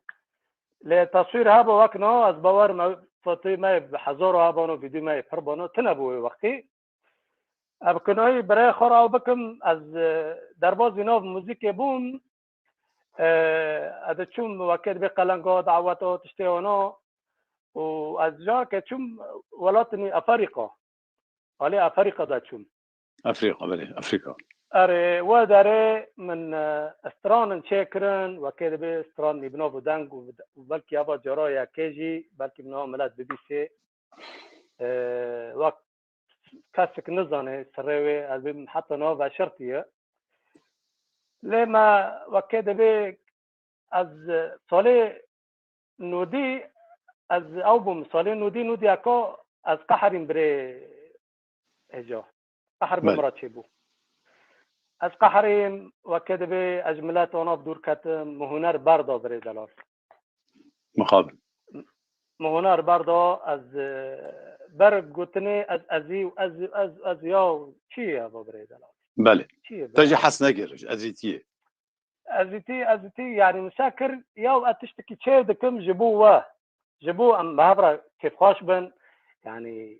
Lê taswîr hebû wek niha, ez bawer me, fotoyê me bi hezaro hebano, vîdyo me pir bano, tune bû wê wextî. Ev kinayî birê xwe re ew bikim, ez, e, derbazî nav muzîkê bûm. E, ez diçûm wekê dibê qelengo, daweto, tiştê ono. Û ez careke çûm welatê Aferîka. Alê Aferîka de çûm. Aferîka, belê, Aferîka. Erê, we derê min, e, stranin çêkirin, wekê dibê stran nî bi nav û deng û, û belkî eva cara yekê jî, belkî bi nav milet bibîsê. E, wek kesik nizane sirrê wê, ez bim heta nav veşirtiye. Lê me wekê dibê ez, e, salê nodî, ez ew bûm, salê nodî, nodî eko ez qeherîm birê hêja. Qeher bi Belê. min re çêbû. Ez qeherîm, wekê dibê ez ji milet anav dûr ketim, min huner berda birê delal. Mixabin. Min huner berda, ez, e, ber gotinê ez, ezî û ez, ez, ez ya çi ye eva birê delal? Belê. Çi ye Te jî birê? hes nekir, ezîtiyê. Ezîtî, ezîtî, yani min se kir, ya ez tiştekî çêv dikim ji bo we. Ji bo em bi hev re kêfxweş bin. Yani,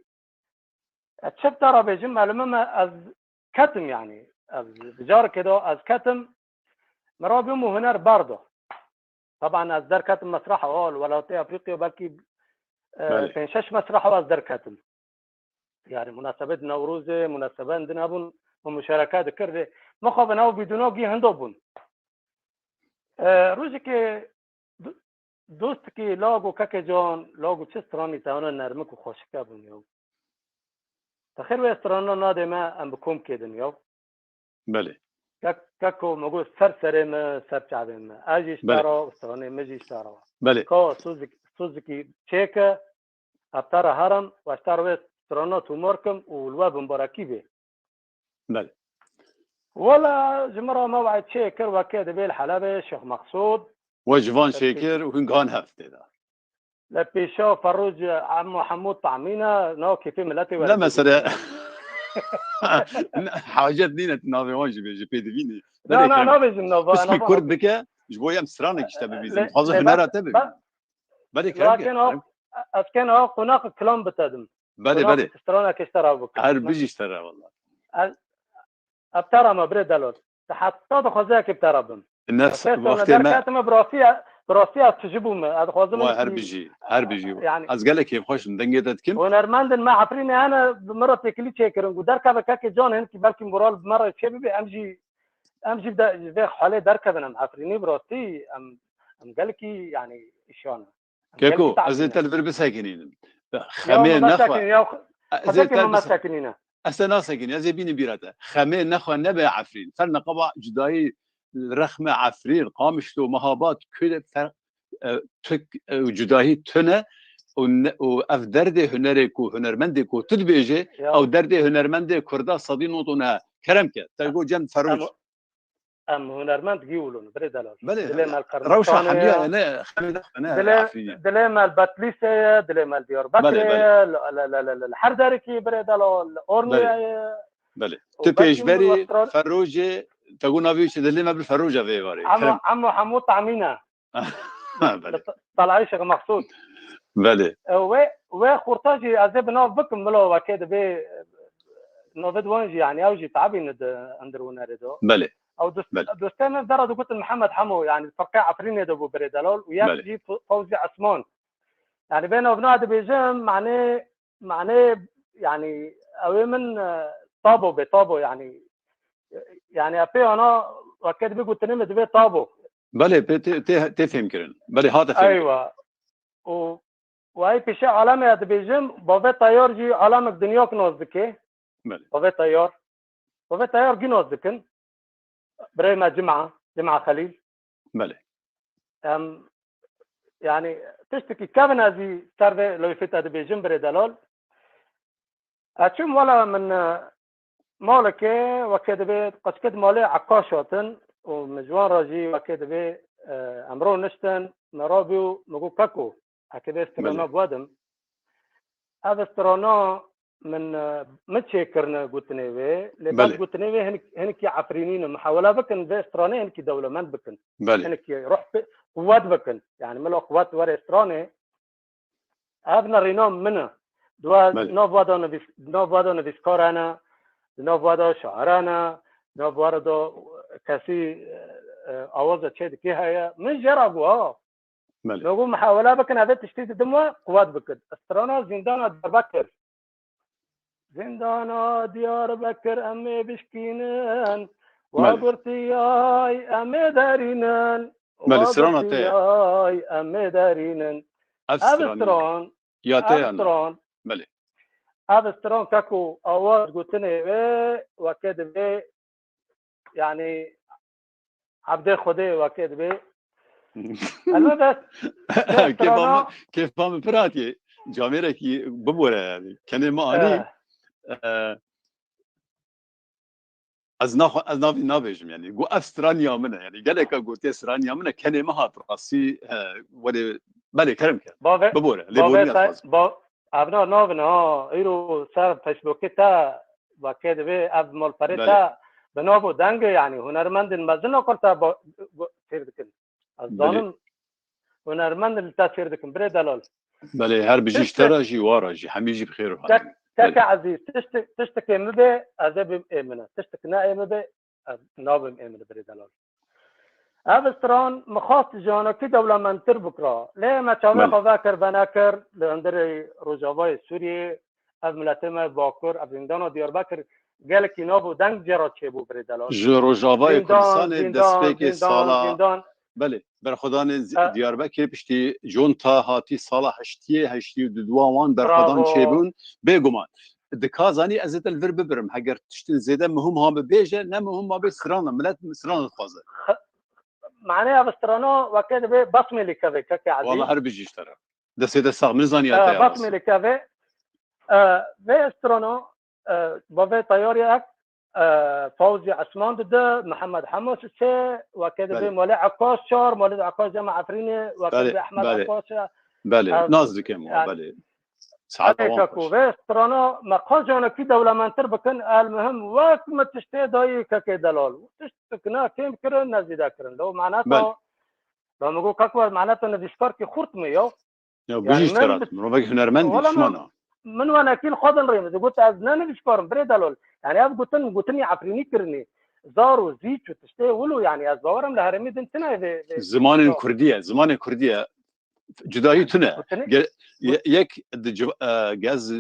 ez çi bi te re bêjim, melûme me ez ketim yani. Ez bi carekê de ez ketim, min rabû min huner berda. Taban ez derketim mesreha, o, li welatê Efrîqya belkî, e, Belê. pênc şeş mesreha ez derketim. Yani munasebet Newrozê, munasebet din hebûn, min muşareke dikir lê mixabin ew vîdyono gî hindo bûn. E, rojekê do-, dostekî lago kekê can, lago çi stranî te hene nermik û xweşike bûn ya. Te xêr wê strana nadê me, em bi kom kêdin ya. Belê. Kek-, keko me got ser serê me, ser çavê me. Ez jî ji te Belê. re, stranê me jî ji te re. Belê. Ka sozek-, sozekî çêke, ez te re herim, ez ji te re wê strana tomar kim û li we bimbarekî bê. Belê. Wela ji min re me wayê çêkir, wekê dibê li Helebê Şêx Mexsûd. We ji van Li çêkir û hûn gihan hev tê de. Li pêşa Ferûc Emo Hemû Tahmîna, nav kêfê miletê Ne were mesele. Ne, hacet nîne tu navê wan jî bêjî, pêdivî nî. Na, Belê na, kerem. nabêjim nava, Piskî nava kurd nabêjim. bike, ji bo em stranek ji te bibîzin. Lê, Dixwazin lê hunera ben, te bibîzin. ben, Belê kerem, kerem, kerem. Ez kena qonax kilam bitedim. Belê, Qonax belê. stranekê ji te re bikim. Her bijî ji te re, wela. Ez, ez bi te re me birê delal. Te heta dixwaze yekê bi te re bim. Ne, Ez pê wextê me serketime bi rastî, bi rastî ez tijî bûme. Ez dixwazim Vay, her bijî, her bijî. Yani Ez gelek kêfxweş im, dengê te dikim. Hunermendin me Efrînê hene bi min re têkilî çêkirin. Ku derkeve kekê can hinkî belkî moral bi me re çê bibe. Em jî, em jî de, ji vê halê derkevin em Efrînî bi rastî em, em gelekî yani şan. Keko, ez ê te li vir bisekinînim. Xemê nexwe. Ez ê te bisekinînim. Ez te nasekinî, ez ê bînim bîra te. Xemê nexwe nebe Efrîn. Fer neqeba cudayî li rexme Efrîn, Qamişlo, Mehabad, Kûlê fer-, e, tu, e, cudahî tune û ne, û ev derdê hunerê ku hunermendê ku tu dibêje, Ya. ew derdê hunermendê Kurda sedî nod û neh. Kerem ke, te got cem Ferûc. Em hunermend gî wilo ne, birê delal. Belê, Dilê me li rewşa Qermestanê hemiya ye. ne, xemê ne, ne, Dilê, Efrînê. dilê me li Betlîsê ye, dilê me li Diyarbekirê Belê, belê. ye, li, li, li, li, li, li her derekî birê delal, li Ornûyê Belê. ye. Belê. Û Tu belkî min pêşberî westra- Ferrojê, te got navê wî çi, dilê me bi Ferroja vê êvarê. Emo, Kerem. Emo Hemû Tahmîn e. Belê. Li T-, Talayê Şêx Mexsûd. Belê. E, wê, wê xurta jî ez ê bi nav bikim, milo wekê dibê, e, navê di wan jî, yani ew jî tabî ne di hundir hunerê de. Belê. Ew dost-, Belê. dostê min dera digotin Mihemed Hemo, yani firqê Efrînê de bû birê delal û yek Belê. jî F-, Fewzî Esman. Yani vê navna dibêjim, manê, manê, yani ew ê min, e, tabo be, tabo yani. Yani epê ana wekê dibê gotinê min dibê tabo. Belê, pê tê, tê, tê fêmkirin. Belê, hate fêmkirin. Eywa. Û, û ey pêşe alemê ya dibêjim, bavê Teyar jî alemek dinyok nas dike. Belê. Bavê Teyar. Bavê Teyar gî nas dikin. Birê me Cima, Cima Xelîl. Belê. Em, yani, tiştekî kevin ez jî ser vê leyfê te dibêjim, birê delal. Ez çûm wela min, e, malekê wekê dibê qeçkê di malê Ekaş hatin û min ji wan re jî wekê dibê, e, em roniştin, me rabû, min got, Keko, heke vê strana Belê. biwedim. Ev strana min, e, min çêkirine gotinê wê, lê Belê. bed gotinê wê hinik-, hinikî Efrînî ne. Mihewele bikin vê stranê hinikî dewlemend bikin. Belê. Hinikî ruh bi-, quwet bikin. Yani milo quwet were stranê. Ev nerîna min e. Dua Belê. nav wada nivîs-, nav wada nivîskar hene, nav wada şair hene, nav wada kesî, e, e, awaza çê dikê heye. Min jê re got, ha. Belê. Min got, mihawele bikin, evê tiştî didim we, quwet bikin. Strana Zîndana Diyarbekir. Zîndana Diyarbekir em ê bişkînin. Wa Belê. gurtiyay em ê derînin. Belê, Wa strana te ye. gurtiyay em ê derînin. Ev Ev strana. stran, Ya te ev ya na. stran, Belê. ev stran keko awaz gotinê wê weke divê, yanî Ebdê Xwedê weke divê. Elbet, Kêfa strana- min, kêfa min pir hatiye. Camêrekî bibore yani. Kenê me anî. Eh. E, ez naxwe, ez navî nabêjim yani. Got ev straniya min e yani. Geleka gotiye straniya min e. Kenê me hat rastî, e, welê, belê kerem ke. Bavê, Bibore. bavê Lêborîna te, dixwazim. ba, evna navin ha, îro ser Facebookê te, weke divê ev malperê Belê. Te, bi nav û dengê yani hunermendên mezin nakir te ba, ba, fêr dikin. Ez Belê. zanim hunermendên li te fêr dikin. Birê delal. Belê, her bijî ji Tiştek- te re jî, wa re jî. Hemî jî bi xêr û Tek, hatî. teke Belê. Ezîz, tiştek, tiştekê min bê, ez ê bim ê min e. Tiştek ne ê min bê, ez nabim ê min e, birê delal. Ev stran min xwest ji hanekî dewlemendtir bikira. Lê me çavê Belê. xwe vekir, venekir, li hundirê Rojavayê Sûriyê, ev miletê me Bakur, ev zîndana Diyarbekir, gelekî nav û deng jê re çêbû, birê delal. Ji Rojavayê Zîndan, Kurdistanê zîndan, destpêkê zîndan, sala, zîndan. belê, berxwedanê Z- E- Diyarbekirê piştî junta hatî sala heştiyê, heştî û du wan berxwedan Bravo. çêbûn. Bêguman. Dika zanî ez ê te li vir bibirim. Heger tiştin zêde muhim ha bibêje, ne muhim ha bê strana. Milet strana dixwaze. Manê ev strana weke divê basmê lê kevê, keke Ezîz. Wala her bijî ji te re. Destê te sax, min zaniya E, te ya basmê lê kevê. E, vê strana, e, bavê teyariyek, e, Fawzî Esman dide, Mihemed Hemo sise, weke divê Belê. Malê Ekaş çar, Malê Ekaş Cema Efrînê, weke Belê, divê Ehmed belê. Ekaş e. Belê, Ev- naz dikim wa, yani- belê. Saeta Erê wan Keko, xweş. Vê strana me qas canekî dewlementir bikin, el muhim wek me tiştê dayî kekê delal. Tiştik ne kêm kirin, ne zîde kirin. Lew maneta, Belê. Ba me got, Keko, maneta nivîskarkî xurt me ya. Ya Yani bijî ji te min- re, mirovek hunermend Wala şima min- na. Min wenekî li xwe din rê min digot, ez ne nivîskar im, birê delal. Yani ev gotin, gotinî Efrînî kirinî. Zar û zîç û tiştê wilo, yani ez bawer im li herêmî din tune vê, vê Zimanên Ya. Kurdî ye, zimanê Kurdî ye. Cudayî tune. Gotinê- Ge- ye- yek di civ- e, gez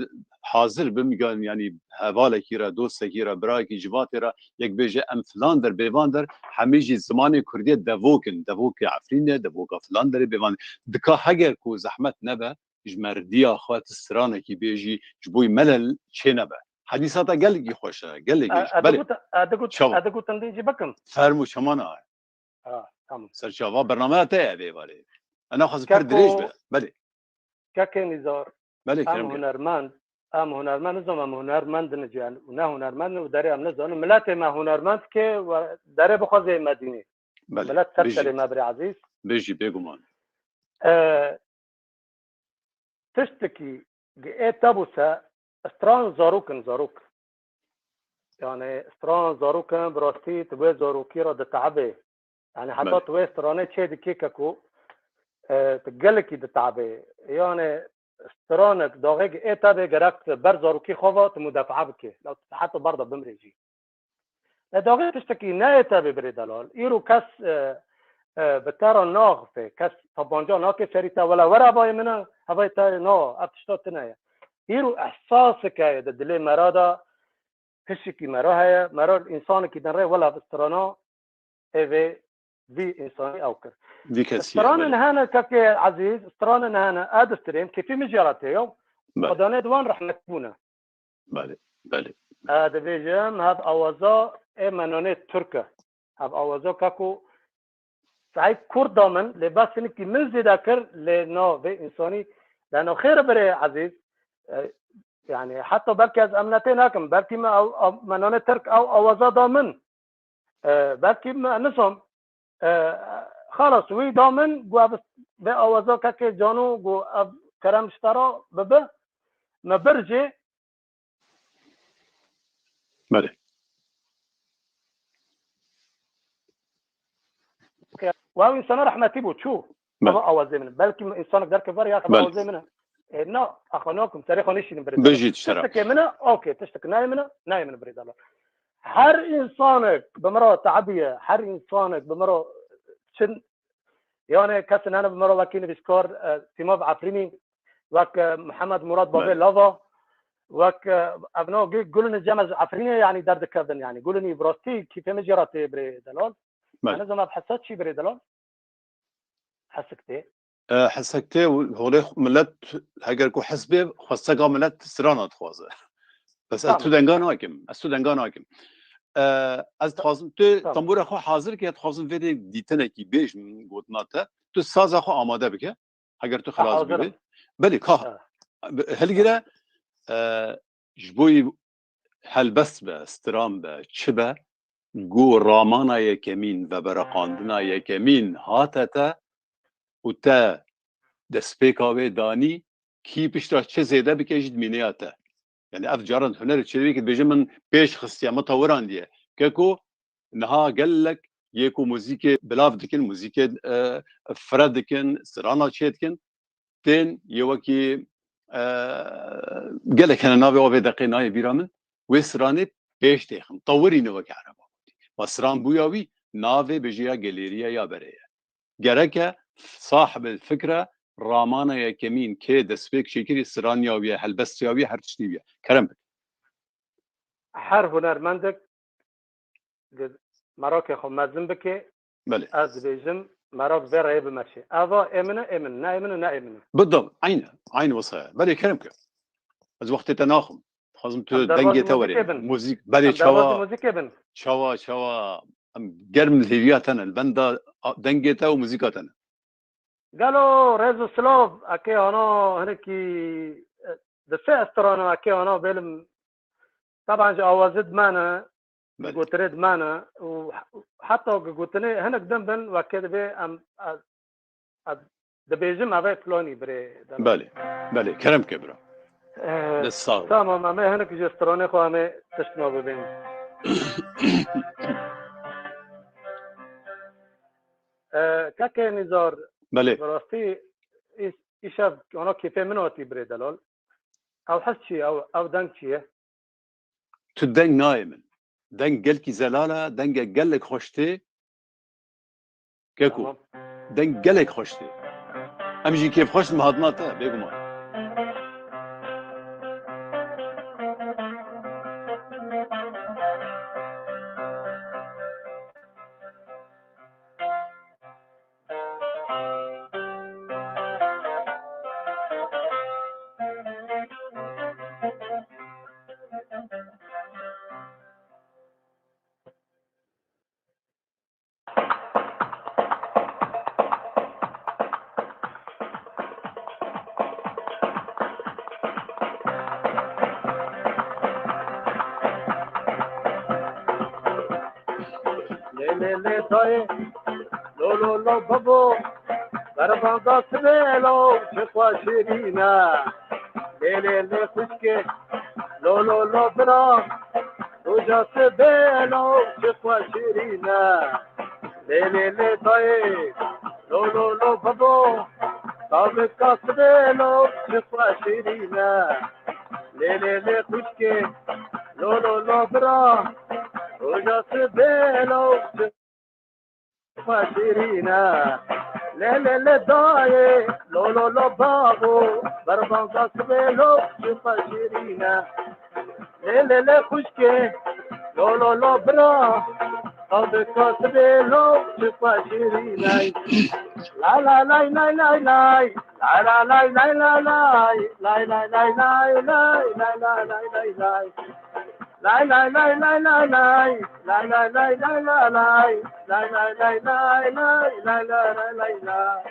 hazir bim, gan- yani hevalekî re, dostekî re, birakî civatê re, yek bêje em filan der, bêvan der, hemî jî zimanê Kurdî ye, devok in, devokê Efrînê, devoka filan derê bêvan. Dika heger ku zehmet nebe, ji merdiya xwe tu stranekî bêjî, ji bo me lel çê nebe. Hedîsa te gelekî xweş e, gelekî E, xweş. e, Belê. digot, e, digot, Çawa? e, digot, em dê jî bikim. Fermû, çemana. Ha, tamam. Serçava bernameya te ye vê varê. Ena xwazim Keko- pir dirêj be. Belê. Kekê Nîzar, Belê, em kerem ke. hunermend, em hunermend, nizam em hunermend in, yani ne hunermend in û derê em nizanin. Miletê me hunermend ke we derê bixwaze Medînê. Belê. Milet ser Bijî. serê me, birê Ezîz. Bijî, bêguman. E, tiştekî gi ê te bû se, stran zarok in, zarok. Yani stran zarok in, bi rastî tu wê zarokî re diteebê. Yani heta Belê. tu wê stranê çê dikê Keko, e, tu gelekî diteebê. Yani stranek daxê gi ê te bê gerek tu ber zarokî xwe ve tu mudefaa bikê. Heta ber de bimrê jî. E, daxê tiştekî ne ê te bê, birê delal. Îro kes, e, e, bi te re naxife, kes tebanca nake serî te, wela were bayê min e, hevayê te, no, ev tişta tune ye. Îro ehsasek heye di dilê me re de, hişekî me re heye, me re însanekî din re, wela ev strana, ê vê, vî însanî ew kir. Vî kesî. Stranên hene, kekê Ezîz, stranên hene, ez distrêm, kêfî min jê re tê, ya. Belê. Xwedanê di wan rehmet bûne. Belê, belê. Ez dibêjim, hev awaza ê menanê Tirk e. Hev awaza Keko Seîd Kurd da min, lê bes hinikî min zêde kir, lê na vê însanî, leno xêr birê Ezîz, e, yani heta belkî ez emnetê nakim, belkî me ew, ew menanê Tirk ew awaza da min. E, belkî me nizam. E, xalas, wî da min, got ev vê awaza kekê Cano, got ev kerem ji te re bibe. Me bir jê. Belê. Wa ew însana rehmetî bû, çû. Belê. Hava awazê min. Belkî însanek derkeve ya hava Belê. awazê min e. E, na, axwe nakim, serê xwe nişînim birê. Bijî, şeref. Tiştekê min e, okey, tiştek nayê min e, nayê min birê delal. Her însanek bi min re tebiye, her însanek bi min re çin, yani kesên hene bi me re wekî nivîskar, e, Sîmav Efrînî, wek, e, Mihemed Murad Bavê Lava, wek, e, ev nav Gul-, Gulin Cem ez Efrînê, yani derdikevin, yani Gulin bi rastî kîfê min jê re tê birê delal. Belê. Ez nizanim ev hesa çi birê delal? Hesik tê. E, hesek tê û holê xwe milet, heger ku hes bê, xwesteka milet strana dixwaze. Bes ez tu Tamam. denga nakim. Ez tu denga nakim. E, ez dixwazim tu Tamam. tembûra xwe hazir ke, dixwazim vê dê dîtinekî bêjim gotina te. Tu saza xwe amade bike. Heger tu Ha, xilas hazir bibî. im. Belê, ka Ha. hilgire, e, ji bo helbest be, stran be, çi be, ku ramana yekemîn, vebereqandina yekemîn hate te û te destpêka wê danî, kî pişta çi zêde bike jî dimîne ya te. Yani ev caran hunerê çêlivî ke dibêje min pêş xistiye, min tawirandiye. Keko niha gelek yê ku muzîkê bilav dikin, muzîkê, e, fire dikin, strana çê dikin, tên yê wekî, e, gelek hene navê wê deqê nayê bîra min, wê stranê pêş têxin. Tewirî ne wekî ereba gotî. Ma stran bûya wî navê bêje ya gelêriye ya berê ye. Gereke sahibê fikre ramana yekemîn kê destpêk çêkirî straniya wî ye, helbestiya wî ye, her tiştî wî ye. Kerem bike. Her hunermendek di merakê xwe mezin bike. Belê. Ez dibêjim, merak vê reyê bimeşe. Eva ê min e, ê min, ne ê min e, ne ê min e. Bidim, eyne, eyne wisa ye. Belê kerem ke. Ez wextê te naxim. Dixwazim tu Em dengê derbazî te muzîkê werê. bin. Muzîk, belê Em derbazî çawa, muzîkê bin. çawa, çawa. Em germ li hêviya te ne, li benda a, dengê te û muzîka te ne. Gelo rêz û silav, ekê hana hinekî, e, di sê strana ekê hana bêlim, taban ji awazê dimane, Belê. gotinê dimane û heta ku gotinê hinek din bin wekê divê em, e, e, dibêjim ev ê planî birê delal. Belê, belê, kerem ke bira. E, Dest sağ ol. Tamam, em ê hinek ji stranê xwe em ê tişt me bibînin. E, Kekê Nîzar, Belê. bi rastî îş-, îşev ana kêfê min hatî birê delal. Ew hes çi ye? Ew, ew deng çi ye? Tu deng nayê min. Deng gelkî zelal e, denge gelek xweş tê. Keko, Tamam. deng gelek xweş tê. Em jî kêfxweş in bi hatina te, bêguman. Lê lê lê dayê, lo lo lo babo, berbanda sibê lo, çi xwe şirîn e. Lê lê lê xwişkê, lo lo lo bira, roja sibê lo, çi xwe şirîn e. Lê lê lê dayê, lo lo lo babo, tabika sibê lo, çi xwe şirîn e. Lê lê lê xwişkê, lo lo lo bira, roja sibê lo, çi xwe şirîn e. Lê lê lê dayê, lo lo lo babo, berbanda sibê lo, çi xwe şirîn e. Lê lê lê xwişkê, lo lo lo bira, tabika sibê lo, çi xwe şirîn e. Lay lay lay lay lay lay, lay lay lay lay lay lay, lay lay lay lay lay, lay lay lay lay lay lay. Lay lay lay lay lay lay. Lay lay lay lay lay lay. Lay lay lay lay lay. Lay lay lay lay lay.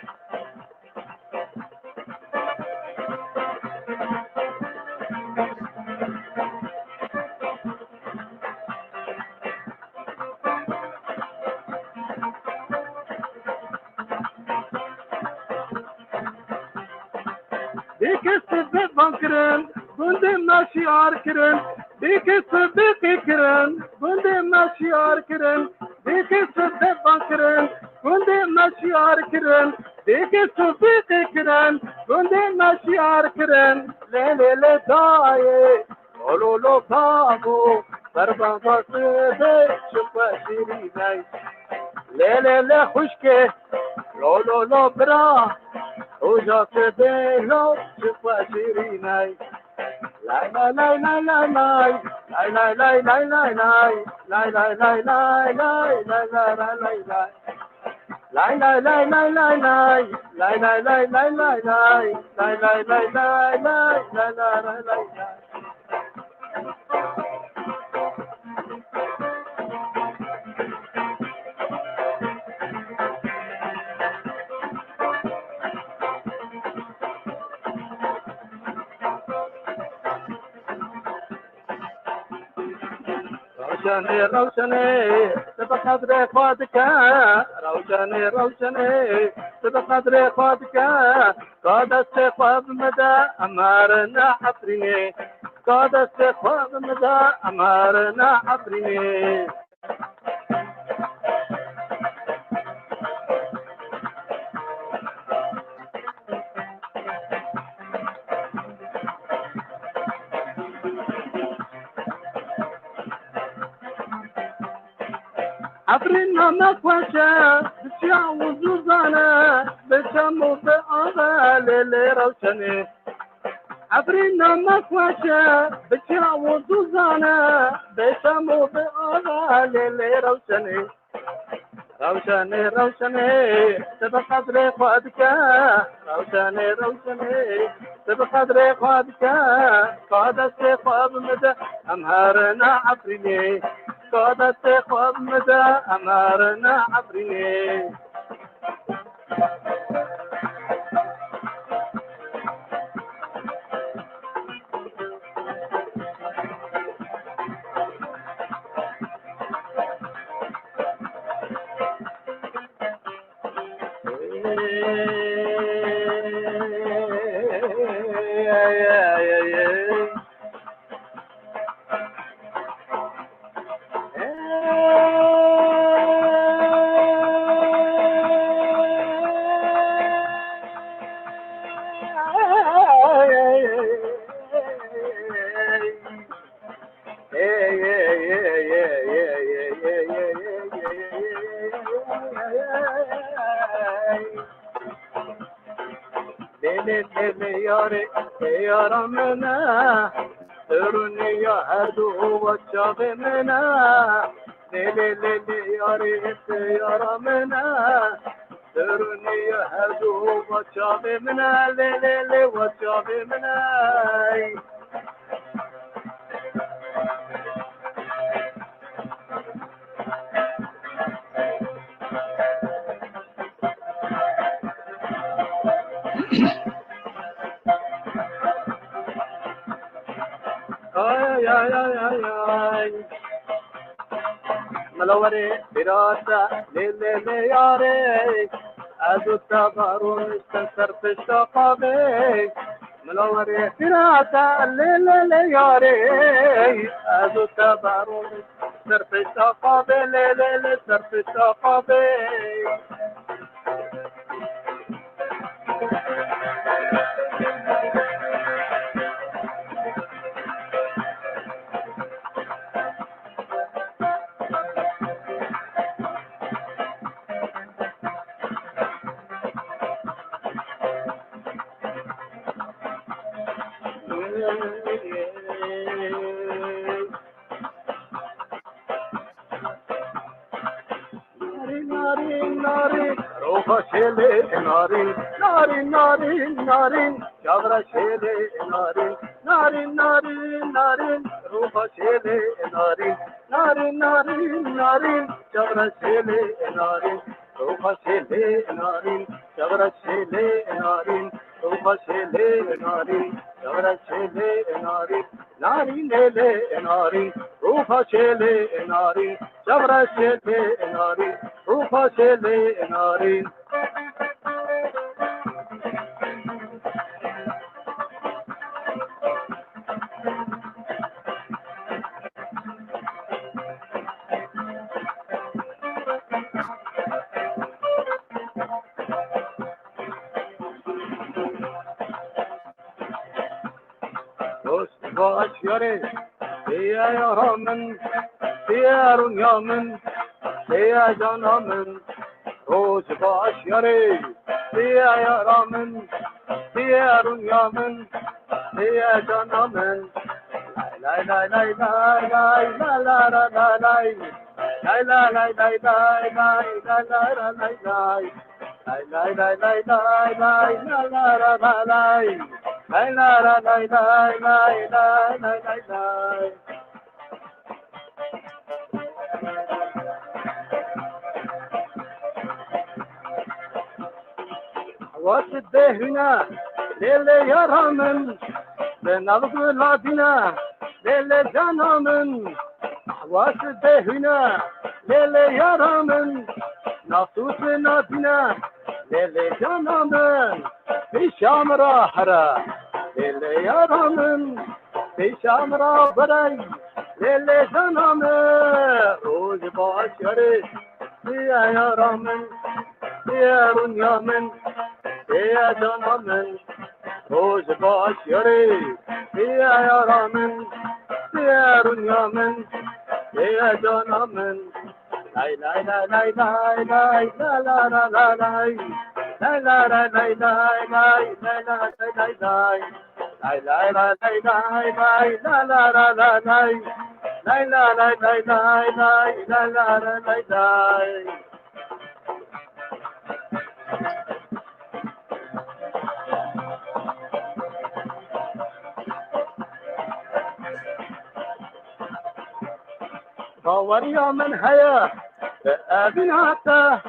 Dêkê sibê ban kirin, gundê me şiar kirin. Dêkê sibê qê kirin, gundê me şiar kirin. Dêkê sibê ban kirin, gundê me şiar kirin. Dêkê sibê qê kirin, gundê me şiar kirin. Lê lê lê dayê, lo lo lo babo, berbanda sibê çi xwe şirîn e. Lê lê lê xwişkê, lo lo lo bira, roja te bê lo, çi xwe şîrîn e. Lay lay lay lay lay lay, lay lay lay lay lay lay, lay lay lay lay lay, lay lay lay lay lay lay. Lay lay lay lay lay lay, lay lay lay lay lay, lay lay lay lay lay, lay lay lay lay lay. Rewşenê, rewşenê, tu bi qedrê xwe dike. Rewşenê, rewşenê, tu bi qedrê xwe dike. Ka destê xwe bi min de, em herine Efrînê. Ka destê xwe bi min de, em herine Efrînê. Efrîn name xweş e, bi çiya û zûzan e, bi çem û bi ava, lê lê rewşenê. Efrîn name xweş e, bi çiya û zûzan e, bi çem û bi ava, lê lê rewşenê. Rewşenê, rewşenê, tu bi qedrê xwe dike. Rewşenê, rewşenê, tu bi qedrê xwe dike. Ka destê xwe bi min de, em herine Efrînê. Ka destê xwe bi min de, em herine Efrînê. Lê lê lê lê yarê, lê yara min e. Rûnê ya her du ova çavê min e. Lê lê lê lê yarê, lê yara min e. Rûnê ya her du ova çavê min e. Lê lê lê wa çavê min e. Ay, ay, ay, ay, ay. Mila werê bira te, lê, lê, lê, yarê. Ez û te baron ser pişta qavê. Mila werê bira te, lê, lê, lê, yarê. Ez û te baron ser pişta qavê, lê, lê, lê, ser pişta qavê. Narîn, narîn, narîn, roxa şêlê narîn. Narîn, narîn, narîn, çavra şêlê narîn. Narîn, narîn, narîn, roxa şêlê narîn. Narîn, narîn, narîn, çavra şêlê narîn. Roxa şêlê narîn, çavra şêlê narîn. Roxa şêlê narîn, çavra şêlê narîn. Narînê lê narîn, roxa şêlê narîn, çavra şêlê narîn, roxa şêlê narîn. Dost baş yarê, diye yara min, diye rûnya min. Tê ya cana min, roj baş yarê. Tê ya yara min, tê ya rûnya min, tê ya cana min. Lay lay lay lay lay lay la la la la lay. Lay lay lay lay lay lay la la la lay lay. Lay lay lay lay lay lay la la la la lay. Lay la la lay lay lay la lay lay lay. Waqt de hüne, lê lê yara min, bi nav gula dîne, lê lê cana min. Waqt de hüne, lê lê yara min, nav tu tu nadîne, lê lê cana min. Pêşa min ra here, lê lê yara min. Pêşa min ra berey, lê lê cana min. Roj baş yarê, tê ya yara min, tê ya rûnya min, tê ya cana min. Roj baş yarê, tê ya yara min, tê ya rûnya min, tê ya cana min. Lay lay lay lay lay lay la la la la lay. Lay lay lay lay lay lay lay la lay lay lay. Lay lay lay lay lay lay la la la la lay. Lay lay lay lay lay lay la la la lay lay. Baweriya min heye, bi evîn hate,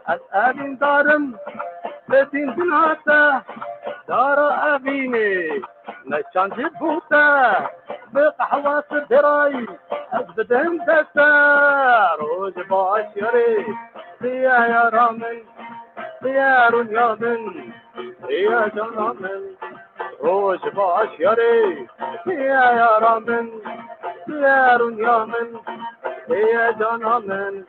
ez evîn darim, bi dîn din hate, dara evînê, me çandî bûte, bi qehwe tu birayî, ez bidim deste, roj baş yarê, tê ya yara min, tê ya rûnya min, tê ya cana min. Roj baş yarê, tê ya yara min, tê ya rûnya min, tê ya cana min.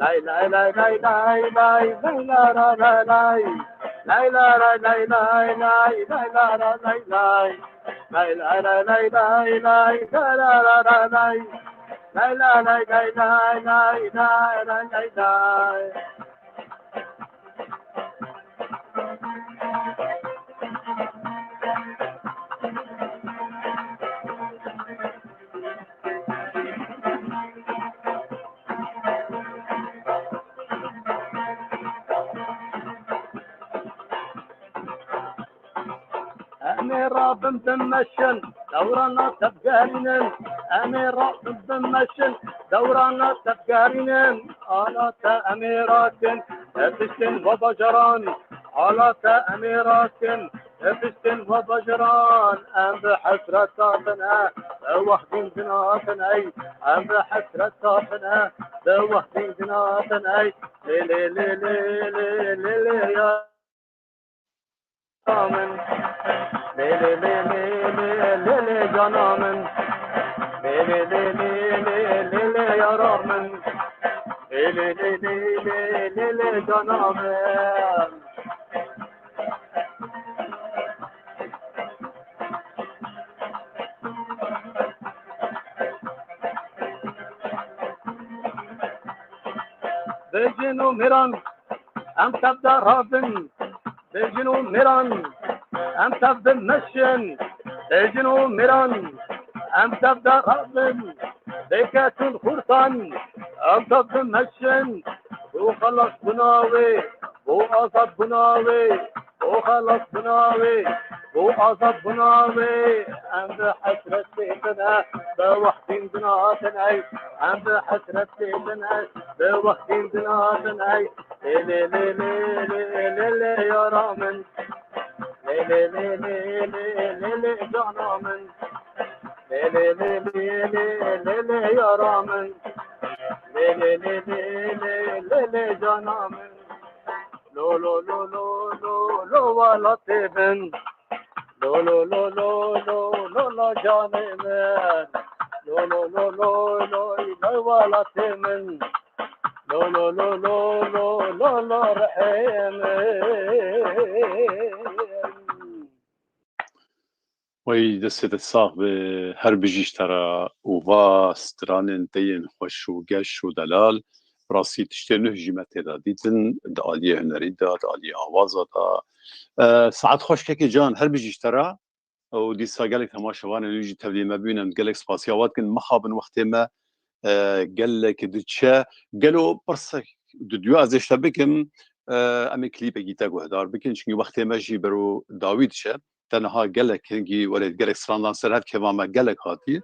Lay lay lay lay lay lay lay la la la lay. Lay lay lay lay lay lay lay la la lay lay. Lay lay lay lay lay lay la la la la lay. Lay lay lay lay lay lay lay lay lay lay. Em ê rabin bimeşin, dewrana tevgerînin. Em ê rabin bimeşin, dewrana tevgerînin. Ala te em ê rakin, e piştên we bajaran. Ala te em ê rakin, e piştên we bajaran. Em bi hesreta tine, bi wehdîn dinatin ey. Em bi hesreta tine, bi wehdîn dinatin ey. Lê lê lê lê lê lê lê ya. Min. Lê lê lê lê lê lê lê cana min. Lê lê lê lê lê lê lê yara min. Lê lê lê lê lê lê lê cana min. Bêjin û miran. Em tev de rabin, bêjin û miran, em tev de meşin, bêjin û miran, em tev de rabin, bêketin xurtan, em tev de meşin, bo xelas bûna wê, bo azad bûna wê, bo xelas bûna wê, bo azad bûna wê, em bi hesretê tine, bi wehdîn dinatin ey, em bi hesretê tine, bi wehdîn dinatin ey. Lê lê lê lê lê lê lê yara min. Lê lê lê lê lê lê lê cana min. Lê lê lê lê lê lê lê yara min. Lê lê lê lê lê lê lê lê cana min. Lo lo lo lo lo lo welatê min. Lo lo lo lo lo lo lo canê min. Lo lo lo lo lo lo welatê min. Lo lo lo lo lo lo lo rihê min. Wey destê te sax be, her bijî ji te re û va stranên te yên xweş û geş û delal. Bi rastî tiştê nuh jî me tê de dîtin, di aliyê hunerî de, di aliyê awaza de. E, saet xweş kekê Can, her bijî ji te re. Û dîsa gelek temaşevanên wî jî tevlî me bînin, em gelek spasiya we dikin. Mixabin wextê me, e, gelek diçe. Gelo pirsek di duya ez ê ji te bikim, e, em ê klîpekî te guhdar bikin, çimkî wextê me jî bero dawî diçe. Te niha gelek hingî welê gelek strandan ser hev kêvan me gelek hatiye.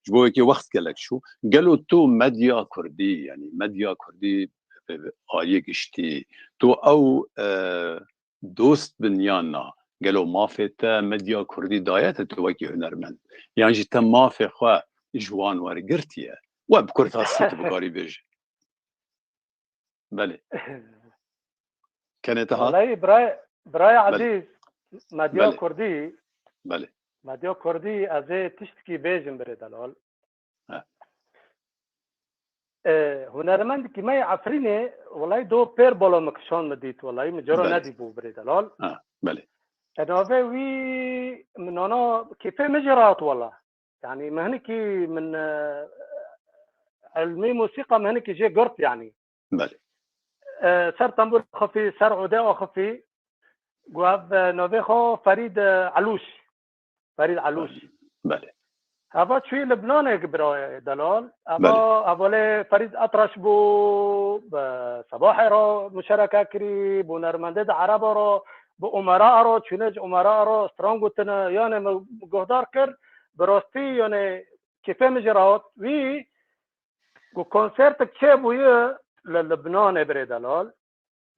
Ji bo wekî wext gelek çû. Gelo tu medya kurdî, yanî medya kurdî, e, aliyê giştî, tu ew, e, dost bin yan na? Gelo mafê te medya kurdî daye te tu wekî hunermend? Yan jî te mafê xwe ji wan wergirtiye? We bi kurtasî tu bikarî bêjî. Belê. Kenê te hat? Wellahî birayê, birayê Belê. Ezîz, medya Belê. Kurdî, Belê. Medya kurdî ez ê tiştkî bêjim birê delal. He. E, hunermendekî me yê Efrînê, welay do pêr bala min kişand min dît, welay min cero Belê. Nedîbû birê delal. Ha, belê. E, navê wî min ana kêfê min jê re hat wela. Yanî min hinekî min, e, ilmî musîqa min hinekî jê girt yanî. Belê. E, ser tembûr axifî, ser ûdê axifî, got ev, e, navê xwe Ferîd, e, Elûş. Ferîd Elûş. Belê. Heva çûyî Libnanê bira delal. Heva Belê. Hevalê Ferîd Etraş bû, bi Sebahê re muşereke kirî, bi hunermendê di Ereba re, bi umera re, çûne ji umera re stran gotine, yanê min guhdar kir, bi rastî, yanê kêfê min jê re hat. Wî ku konsertek çêbûye li Libnanê birê delal.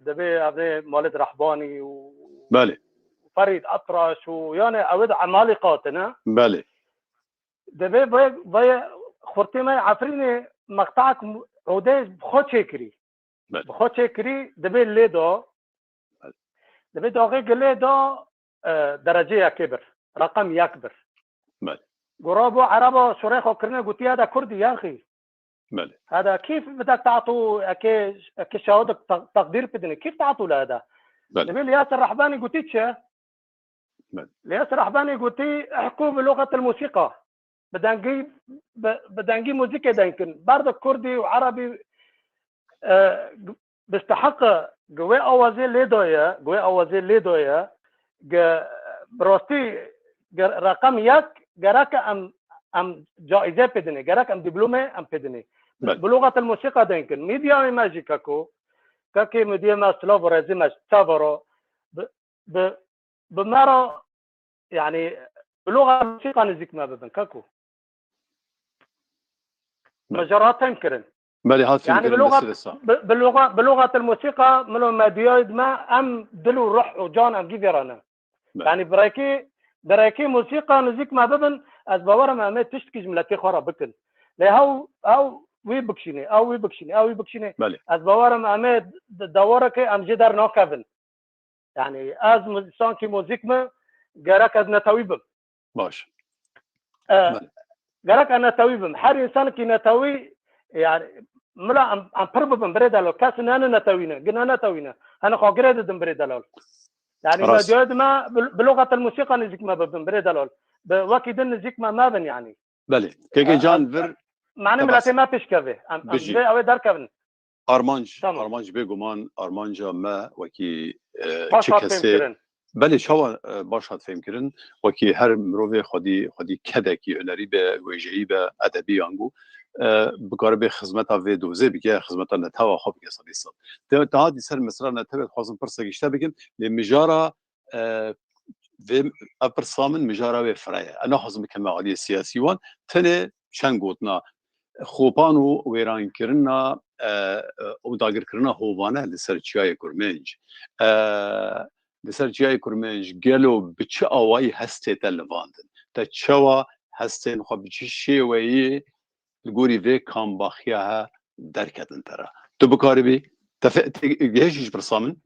Dibê ev ê Malid Rehbanî û Belê. Ferîd Etraş û, yanê, ew ê di Emalî qatine. Belê. Dibê vê, vê xurtê me Efrînê meqteak ûdê bi xwe çêkirî. Belê. Bi xwe çêkirî, dibê lê da. Belê. Dibê daxê gi lê da, e, derecê yekê bir. Reqem yek bir. Belê. Gora bo Ereba şûrê xwe kirine, gotî, "Heda Kurdî, yaxî." Belê. Heda kîf bidek tato, eke, eke şahodik ta-, takdîr bidine. Kîf tato le heda. Belê. Dibê li Yasir Rehbanî gotî çi? Belê. Li Yasir Rehbanî gotî, "Ihku bi luxetil musîqa." Bi dengî, bi, bi dengî muzîkê denkin. Berdik Kurdî û Erebî, e, bisteheq e, gi wê awazê lê daye, gi wê awazê lê daye, gi, bi rastî, gi reqem yek gerek em, em caîze pê dinê, gerek em dîplomê em pê dinê. Belê. Bi luxetil musîqa denkin. Medyayê me jî keko, kekê medyayê me silav û rêzê me ji te ve re, bi, bi, bi me re, yanî, bi luxetil musîqa nêzîk me bibin, keko. Belê. Me jê re fêm kirin. Belê, hat fêm Yanî bi kirin, luxa-, dest dest. bi, bi luxa-, bi luxatil musîqa, milo medyayê me em dil û ruh û can em gî vê re ne. Belê. Yanî bi rêkê, bi rêkê musîqa nêzîk me bibin, ez bawer im em ê tiştkî ji miletê xwe re bikin. Lê ew, ew wî bikişînê, ew wî bikişînê, ew wî bikişînê. Belê. Ez bawer im em ê d-, dawarekê em jê dernakevin. Yanî ez mu-, sankî muzîk me, gerek ez netewî bim. Baş. E, Belê. Gerek ez netewî bim. Her însanekî netewî, yanî, mila em, em pir bibin birê delal. Kes nene netewî ne. Gine netewî ne. Hene xwe girê didin birê delal. Yanî Rast. Medyayê di me bi, bi luxatil musîqa nêzîk me bibin birê delal. Bi wekî din nêzîk me mebin yanî. Belê. Kekê E, Can ez, vir. Manî Te miletê bas. Me pêşkeve. Em, em Bijî. Vê ew ê derkevin. Armanc, Tamam. Armanc bêguman, armanca me wekî, e, Baş çi hat fêm kesê kirin. Belê, çawa, e, baş hat fêm kirin, wekî her mirovê xwedî, xwedî kedekî hunerî be, wêjeyî be, edebî yangu, e, bikaribe xizmeta vê dozê bike, xizmeta netewa xwe bike sedî sed. Te, te hatî ser mesela netewe, dixwazim pirsek ji te bikim, lê mijara, e, vê, ev pirsa min mijara wê fire ye. Ez naxwazim bikeme aliyê siyasî wan, tenê çend gotina Xopan û wêrankirina, e, e, û dagirkirina hovane li ser Çiyayê Kurmenc. E, li ser Çiyayê Kurmenc gelo bi çi awayî hestê te livandin? Te çawa hestên xwe bi çi şêweyî li gorî vê kambaxiya he derketin te re? Tu bikaribî, te fe-, te gihêjî ji pirsa min?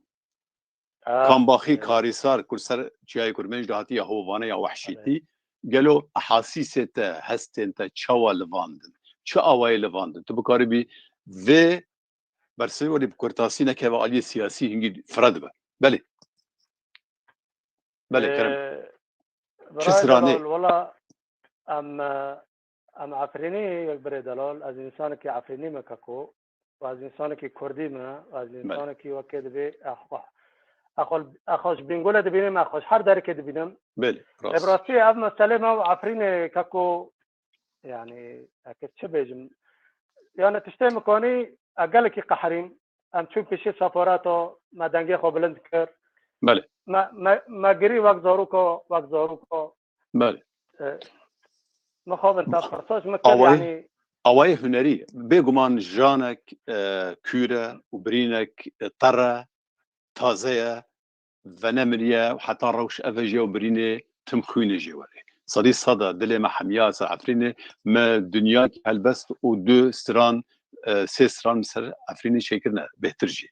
Ah, Kambaxî, evet. Karîsar, ku li ser Çiyayê Kurmenc de hatiye hovane ya wehşîtî, Evet. Gelo ehasîsê te, hestên te çawa livandin? Çi awayê livandin? Tu bikaribî vê bersivê werî bi kurtasî nekeve aliyê siyasî hingî fire dibe. Belê. Belê, kerem. Ee, Çi birayê stranê? Delal, wela em, e, em Efrînî yek birê delal, ez însanekî Efrînî me keko. ez însanekî kurdî me, ez Belê. însanekî wekê dibê, e, xwe, e, xwe, e, xwe ji Bîngolê dibînim, e, xwe ji her derekê dibînim. Belê, E, bi rast. rastî ev meselê me û Efrînê keko, yani, eke çi bêjim? Yani, tiştê min konî, e, gelekî qehrîm. Em çûn pêşî sefareta, me dengê xwe bilind kir. Belê. Me, me, me girî wek zaroka, wek zaroka. Belê. E, mixabin te pirsa ji min kir, Awayî, yani. awayî hunerî. Bêguman janek, e, kûr e û birînek, e, ter e, taze ye, venemiriye û heta rewş ev e jî û birînê tim xwînê jê were. Sedî seda dilê me hemiya ser Efrînê, me dinyakî helbest û du stran, e, sê stran ser Efrînê çêkirine, bêhtir jî.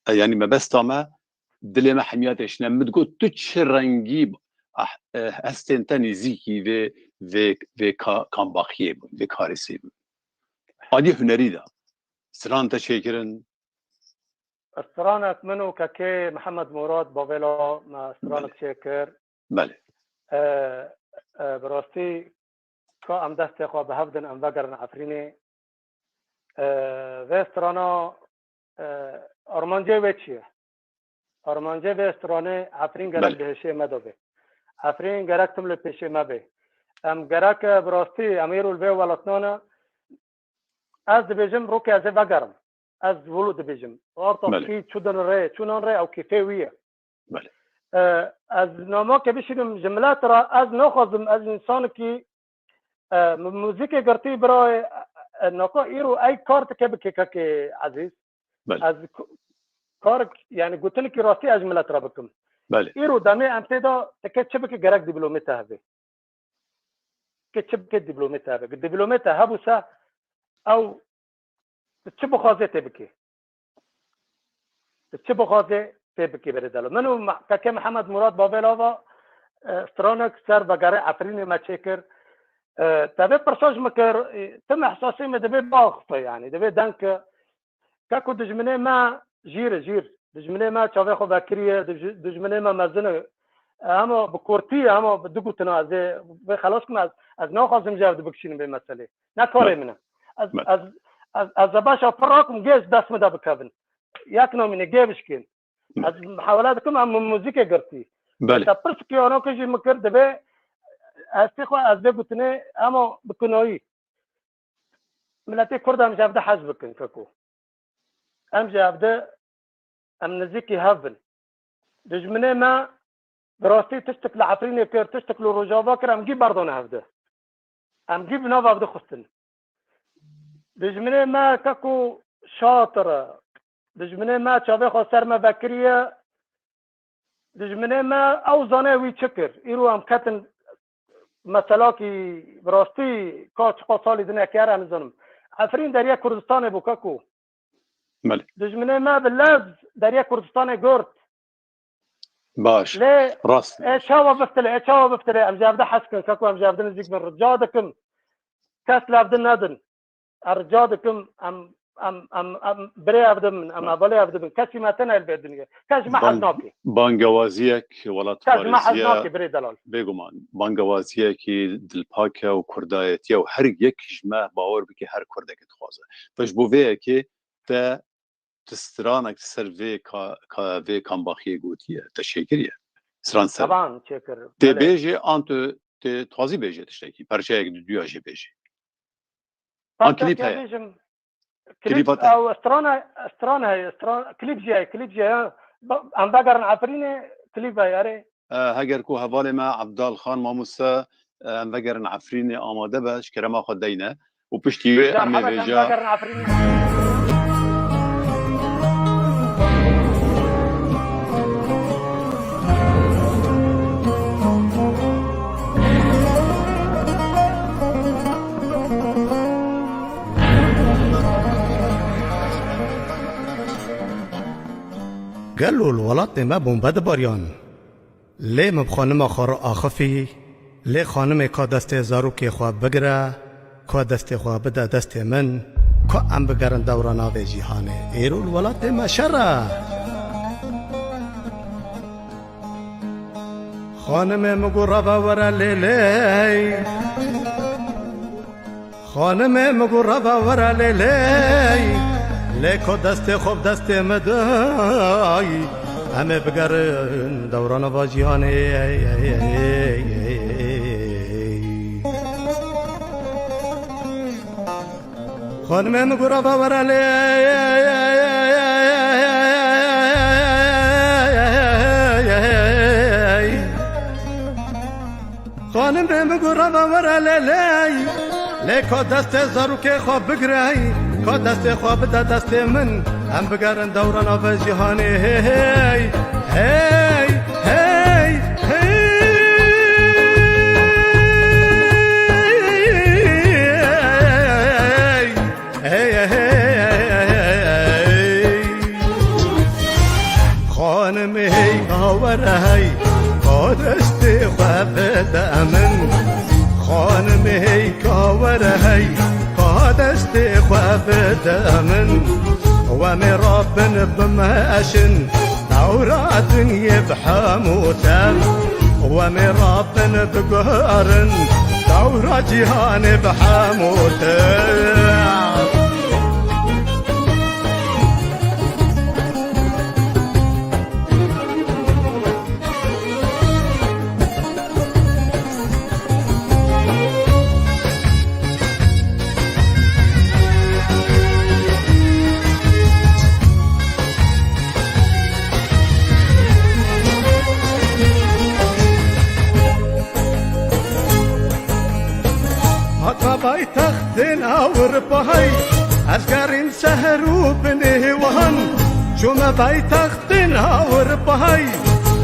E, yanî mebesta me dilê me hemiya têşine. Min digot, tu çi rengî, ah, eh, hestên te nêzîkî vê, vê, vê ka-, kambaxiyê bûn, vê karêsê bûn. Alî hunerî de. Stran te çêkirin. Stranek min û kekê Mihemed Murad Bavêla me stranek Belê. çêkir. Belê. E, e, bi rastî ka em destê xwe bi hev din, em vegerin Efrînê. E, vê strana, e, armancê wê çi ye? Armancê vê stranê Efrîn gerek Belê. di hêşê me de be. Efrîn gerek tim li pêşê me be. Em gerek, e, bi rastî, em êro li vê welatnane, ez dibêjim, rokê ez ê vegerim. Ez wilo dibêjim. Arta Belê. kî çû din rê, çûnan rê, ew kêfê wî ye. Belê. E, ez namake bişînim ji milet re, ez naxwazim, ez însanekî, e, mu-, muzîkê girtî birayê, e, e, naka îro ey kar dike bi kêkekê ezîz. Belê. Ez k-, kar, yani gotinekî rastî ez ji milet re bikim. Belê. Îro demê em tê de dike çi bike gerek dîplomê te hebe. Ke çi bike dîplomê te hebe. Dîplomê te hebû se ew tu çi bixwazê tê bikê. Tu çi bixwazê tê bikê berê delo. Min û Me-, Keke Mihemed Murad Bavêla va, e, stranek ser vegerê Efrînê me çêkir. E, te vê pirsa ji min kir, e, tim ihsasê me divê biaxife yani, divê deng ke, keko dijminê me jîr e, jîr. Dijminê me çavê xwe vekiriye, dij-, dijminê me mezin e. Hema bi kurtî, hema bi du gotina ez ê vê xelas kim, ez, ez naxwazim ji hev di bikişînim vê meselê. Ne karê min e. Ez, Belê. ez, ez, ez ê başa pir rakim, gê ji dest min de bikevin. Yek namîne, gê bişkên. Belê. Ez mihawele dikim, em muzîkê girtî. Belê. Te pirs kiyano ke jî min kir, divê ez tê xwe, ez vê gotinê, hema bi kunayî. Miletê Kurd em ji hev de hez bikin, keko. Em ji hev de, em nizîkî hev bin. Dijminê me bi rastî tiştek li Efrînê kir, tiştek li Rojava kir, em gî berdane hev de. Em gî bi nav hev de xistin. Dijminê me keko şatir e. Dijminê me çavê xwe ser me vekiriye. Dijminê me ew zane wî çi kir. Îro em ketin meselakî bi rastî ka çiqas salî din e kere nizanim. Efrîn derya Kurdistanê bû keko. Belê. Dijminê me bi lez derya Kurdistanê girt. Baş. Lê Rast. e çawa biftilê, e çawa biftilê? Em ji hev de hez kin keko, em ji hev de nizîk bin. Rica dikim. Kes li hev de nedin. Ez rica dikim, em, em, em, em birê hev de bin, em hevalê hev de bin. Kesî me tune li vê dinyê. Kes ji me hez Bang-, nake. bangewaziyek Kes ji me hez welatparêziya nake, birê delal. Bêguman, bangewaziyekî dilpak e û kurdayetî ye û her yek ji me, bawer bike, her kurdekî dixwaze. Ve ji bo vê yekê te tu stranek ser vê ka-, ka-, vê kambaxiyê gotiye, te çêkiriye. Stran ser. Taban çêkir. Tê Belê. bêjê an tu tê dixwazî bêjê tiştekî, perçeyek di duya jê bêjê. An Parça klîp heye. bêjim. Klîp Klîpa te. ew stran e, stran heye, stran, klîp jî heye, klîp jî heye. Ba-, em vegerin Efrînê, klîp heye, erê. E, heger ku hevalê me Evdal Xan mamoste, e, em vegerin Efrînê, amade be, ji kerema xwe deyne. Û piştî wê Car em ê hebet em vêja vegerin Efrînê. Gelo li welatê me bombe dibariyan. Lê min bi xanima xwe re axifî, lê xanimê ka destê zarokê xwe bigire, ka destê xwe bide destê min, ka em bigerin dewra navê cîhanê. Êro li welatê me şer e. Xanimê min got, "Rava were lê lê." Xanimê min got, "Rava were lê lê." Lê ku destê xwe bi destê me dayî, em ê bigerin dewra nava cîhanê. Xanimê min gura ve were lê. Xanimê min gura ve were lê lê. Lê ka destê zarokê xwe bigirey, ka destê xwe bide destê min, em bigerin dewra nava cîhanê. Hey, hey, hey, hey, hey. Hey, hey, hey, hey, hey. Xanim hey ka were hey, ka destê xwe bide min. Xanim hey ka were hey, ka destê xwe bide min. Wemê rabin bimeşin, dewra dinyê bi hemû te. Wemê rabin biguherin, dewra cîhanê bi hemû te. Hata paytextên Ewropayê, ez gerîm seher û binê wan. Çûme paytextên Ewropayê,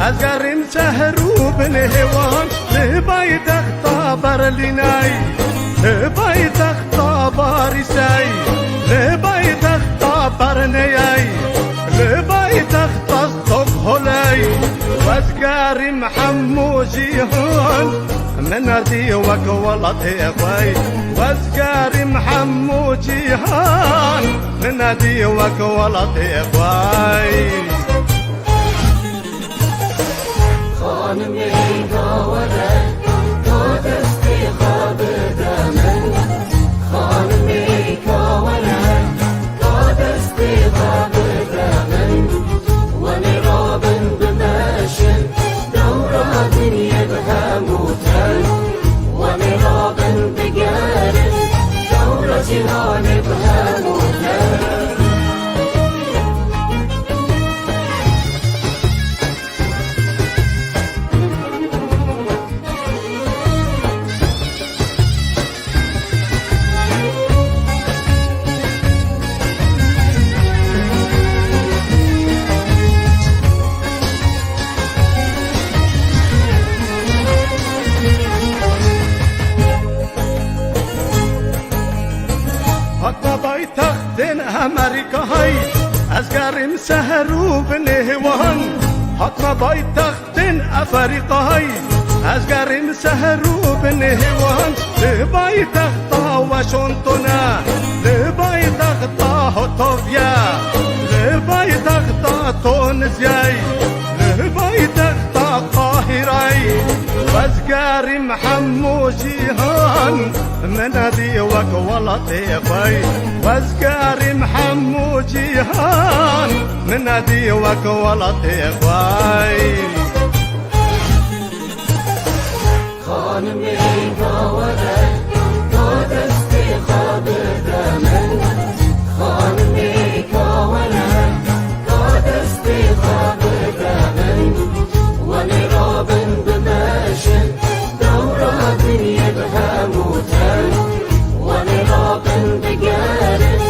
ez gerîm seher û binê wan. Li paytexta Berlînê, li paytexta Parîsê, li paytexta Bernê, li paytexta Stockholmê, ez gerîm hemû cîhan. Min nedî wek welatê xwe, ez gerîm hemû cîhan. Min nedî wek welatê xwe. Xanimê ka were, ka destê xwe bide min. Xanimê ka were, ka destê xwe bide min. Wemê rabin bimeşin, dewra dinyê bi hemû te. Wemê rabin bigerin, dewra cîhanê bi hemû te. Hata paytextên Amerîkayê, ez gerîm seher û binê wan. Hata paytext Tên Efrîqayê, ez gerîm seher û binê wan. Li paytexta Washingtonê, li paytexta Ottawayê, li paytexta Tunisyê, li paytexta Qahîreyê, ez gerîm hemû cîhan. Min nedî wek welatê xwe, ez gerîm hemû cîhan. Min nedî wek welatê xwe. Xanimê ka were, ka destê xwe bide min. Xanimê ka were, ka destê xwe bide min. Wemê rabin bimeşin, dewra dinyê bi hemû te. Wemê rabin bigerin,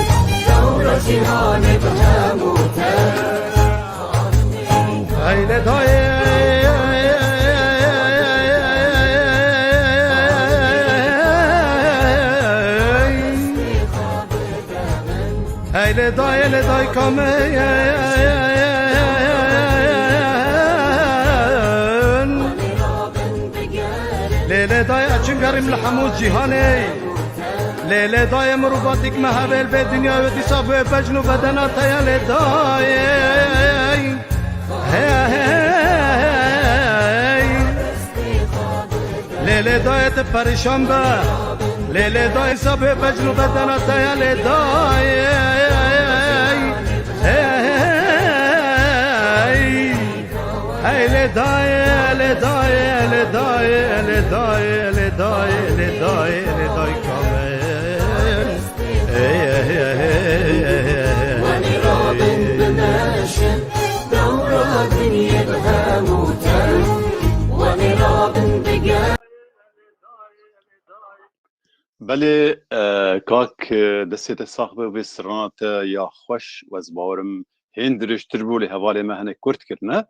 dewra cîhanê bi hemû te. Hey lê dayê. Hey lê dayê, lê dayka min. Lê lê dayê, ez çim gerîm li hemû cîhanê. Lê lê dayê, mirovatîk me hebêl bê dinya wê dîsa bê becn û bedena te ye lê dayê. Hey, hey, hey. Lê lê dayê, tu perîşan be. Lê lê dayê, dîsa bê becn û bedena te ye lê dayê. Lê dayê, lê dayê, lê dayê, lê dayê, lê dayê, lê dayê, lê dayê kamil. Ey, ey, ey, ey, ey, ey, ey. Wanê rabin bimeşin, dewra dinyê bi hemû ter. Wanê rabin bige. Belê, e, kak, e, destê te sax be, vê strana te ya xweş, ez bawerim hên dirêjtir bû, lê hevalê me hinek kurt kirine.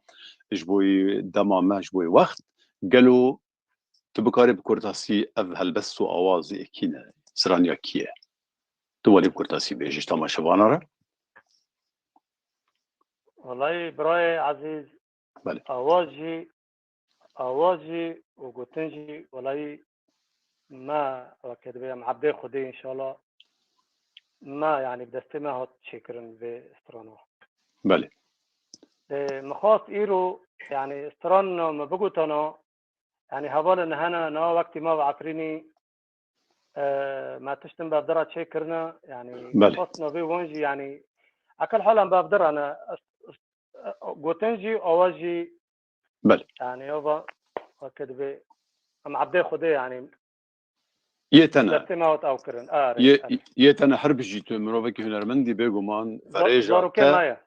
Ji bo yî dema me, ji bo yî wext. Gelo tu bikarî bi kurtasî ev helbest û awazê kî ne? Straniya kî ye? Tu welî bi kurtasî bêjî ji temaşevana re. Welay birayê ezîz, Belê. Awaz jî, awaz jî û gotin jî welayî me, weke dibê em ebdê Xwedê înşallah me, yanî bi destê me hat çêkirin vê strana. Belê. Ê, min xwest îro, yanî strana min bigotana, yanî hevalên hene, na wekî ma ve Efrînî, e, me tiştin bevdira çêkirine, yanî Belê. Xwest navê wan jî, yanî eqel halen bevdira ne, est-, est-, e, gotin jî, awa jî, Belê. Yanî ava, weke dibê, em ebdê Xwedê, yanî Yê te ne. Destê me hat ew kirin. Are, Yê, are. Yê te ne, her bijî tu mirovekî hunermendî bêguman Za-, verêja zarokê te me ye.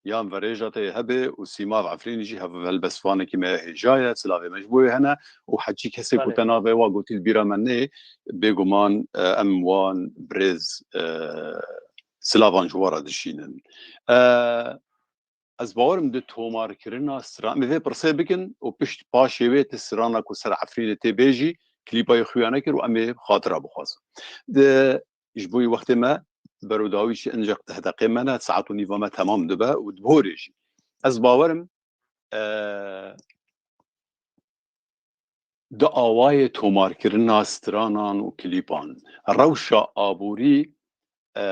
Yan verêja te yê hebe û Sîmav Efrînî jî hev-, helbestvanekî me hêja ye, silavê me ji bo wê hene û heçî kesê ku Belê. Te navê wa gotî li bîra me nê, bêguman, e, em wan birêz, e, silavan ji we re dişînin. E, ez bawerim di tomarkirina stran, em ê vê pirsê bikin û pişt paşê wê ti strana ku ser Efrînê tê bêjî, klîpa yê xuya nekir û em ê xatira bixwazin. Di ji bo wî wextê me berodawî jî, ancak deh deqê me ne, saet û nîva me temam dibe û dibihorê jî. Ez bawerim, e, di awayê tomarkirina stranan û klîpan, rewşa aborî, e,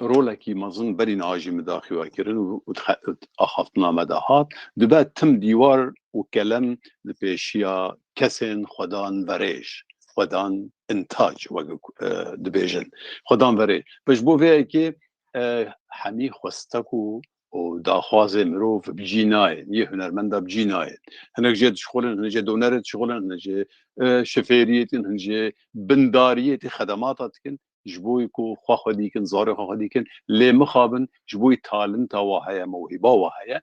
rolekî mezin berî niha jî min daxuya kirin û, û dixe-, û axaftina me de hat. Dibe tim dîwar û kelem li pêşiya kesên xwedan verêj, xwedan intac, wek, e, dibêjin. Xwedan verêj. Ve ji bo vê yekê, e, hemî xwestek û, û daxwazê mirov bi cî nayên, yê hunermenda bi cî nayên. Hinek jê dişixulin, hinek jê donerê dişixulin, hinek jê, e, şifêriyê dikin, hinek jê bindariyê tê xedemata dikin, ji bo ku xwe xwedî kin, zarê xwe xwedî kin, lê mixabin, ji bo talinta wa heye, mewhîba wa heye,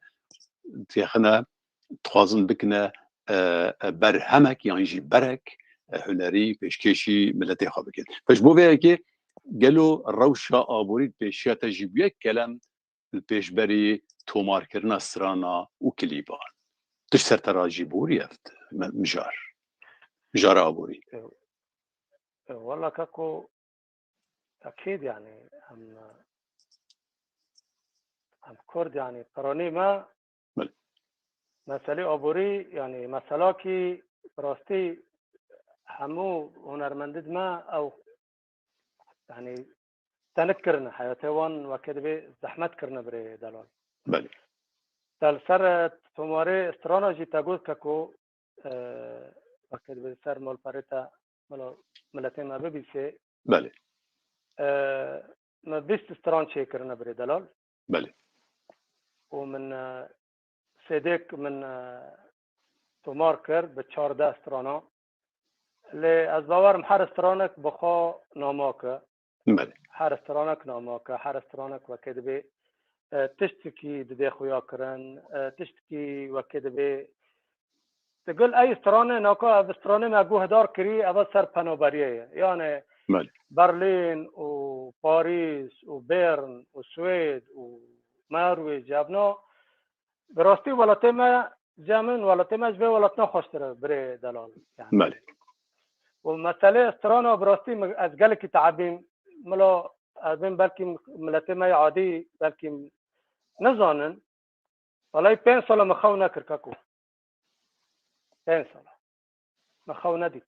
têxine, dixwazin bikine, e, e, berhemek yan jî berek, e, hunerî pêşkêşî miletê xwe bikin. Ve ji bo vê yekê gelo rewşa aborî di pêşiya te jî bûye kelem li pêşberî tomarkirina strana û klîpan? Tişt ser te re jî bûrî ev mi-, mijar. Mijara aborî. E, e, wela kako, ekîd, yanî, em, em Kurd, yanî, piranî me, Belê. Meselê aborî, yanî, meselakî bi rastî hemû hunermendî di me ew, yanî, tenik kirine, heyatê wan weke dibê zehmet kirine birê delal. Belê. Te li ser, e, tomarê strana jî te got ke ku, e, weke dibê ser malperê te, mala miletê me bibîsê. Belê. E, me bîst stran çêkirine birê delal. Belê. Û min, e, sêdêk min, e, tomar kir bi çardeh strana. Lê ez bawerim her stranek bi xwe namake. Belê. Her stranek namake, her stranek weke dibê, e, tiştekî didê xuya kirin, e, tiştekî weke dibê. Digul ey stranê naka ev stranê me guhdar kirî, eva ser penaberiyê ye. Yani Belê. Berlin û Paris û Bern û Swêd û Merwêc, evna bi rastî welatê me, cem in, welatê me ji vê welatna xweştir e, birê delal. Yani. Belê. Û meselê strana bi rastî min, ez gelekî teebîm. Mila ez bên belkî miletê me yê adî belkî nizanin. Welay pênc sala min xew nekir, kako. Pênc sala. Min xew nedît.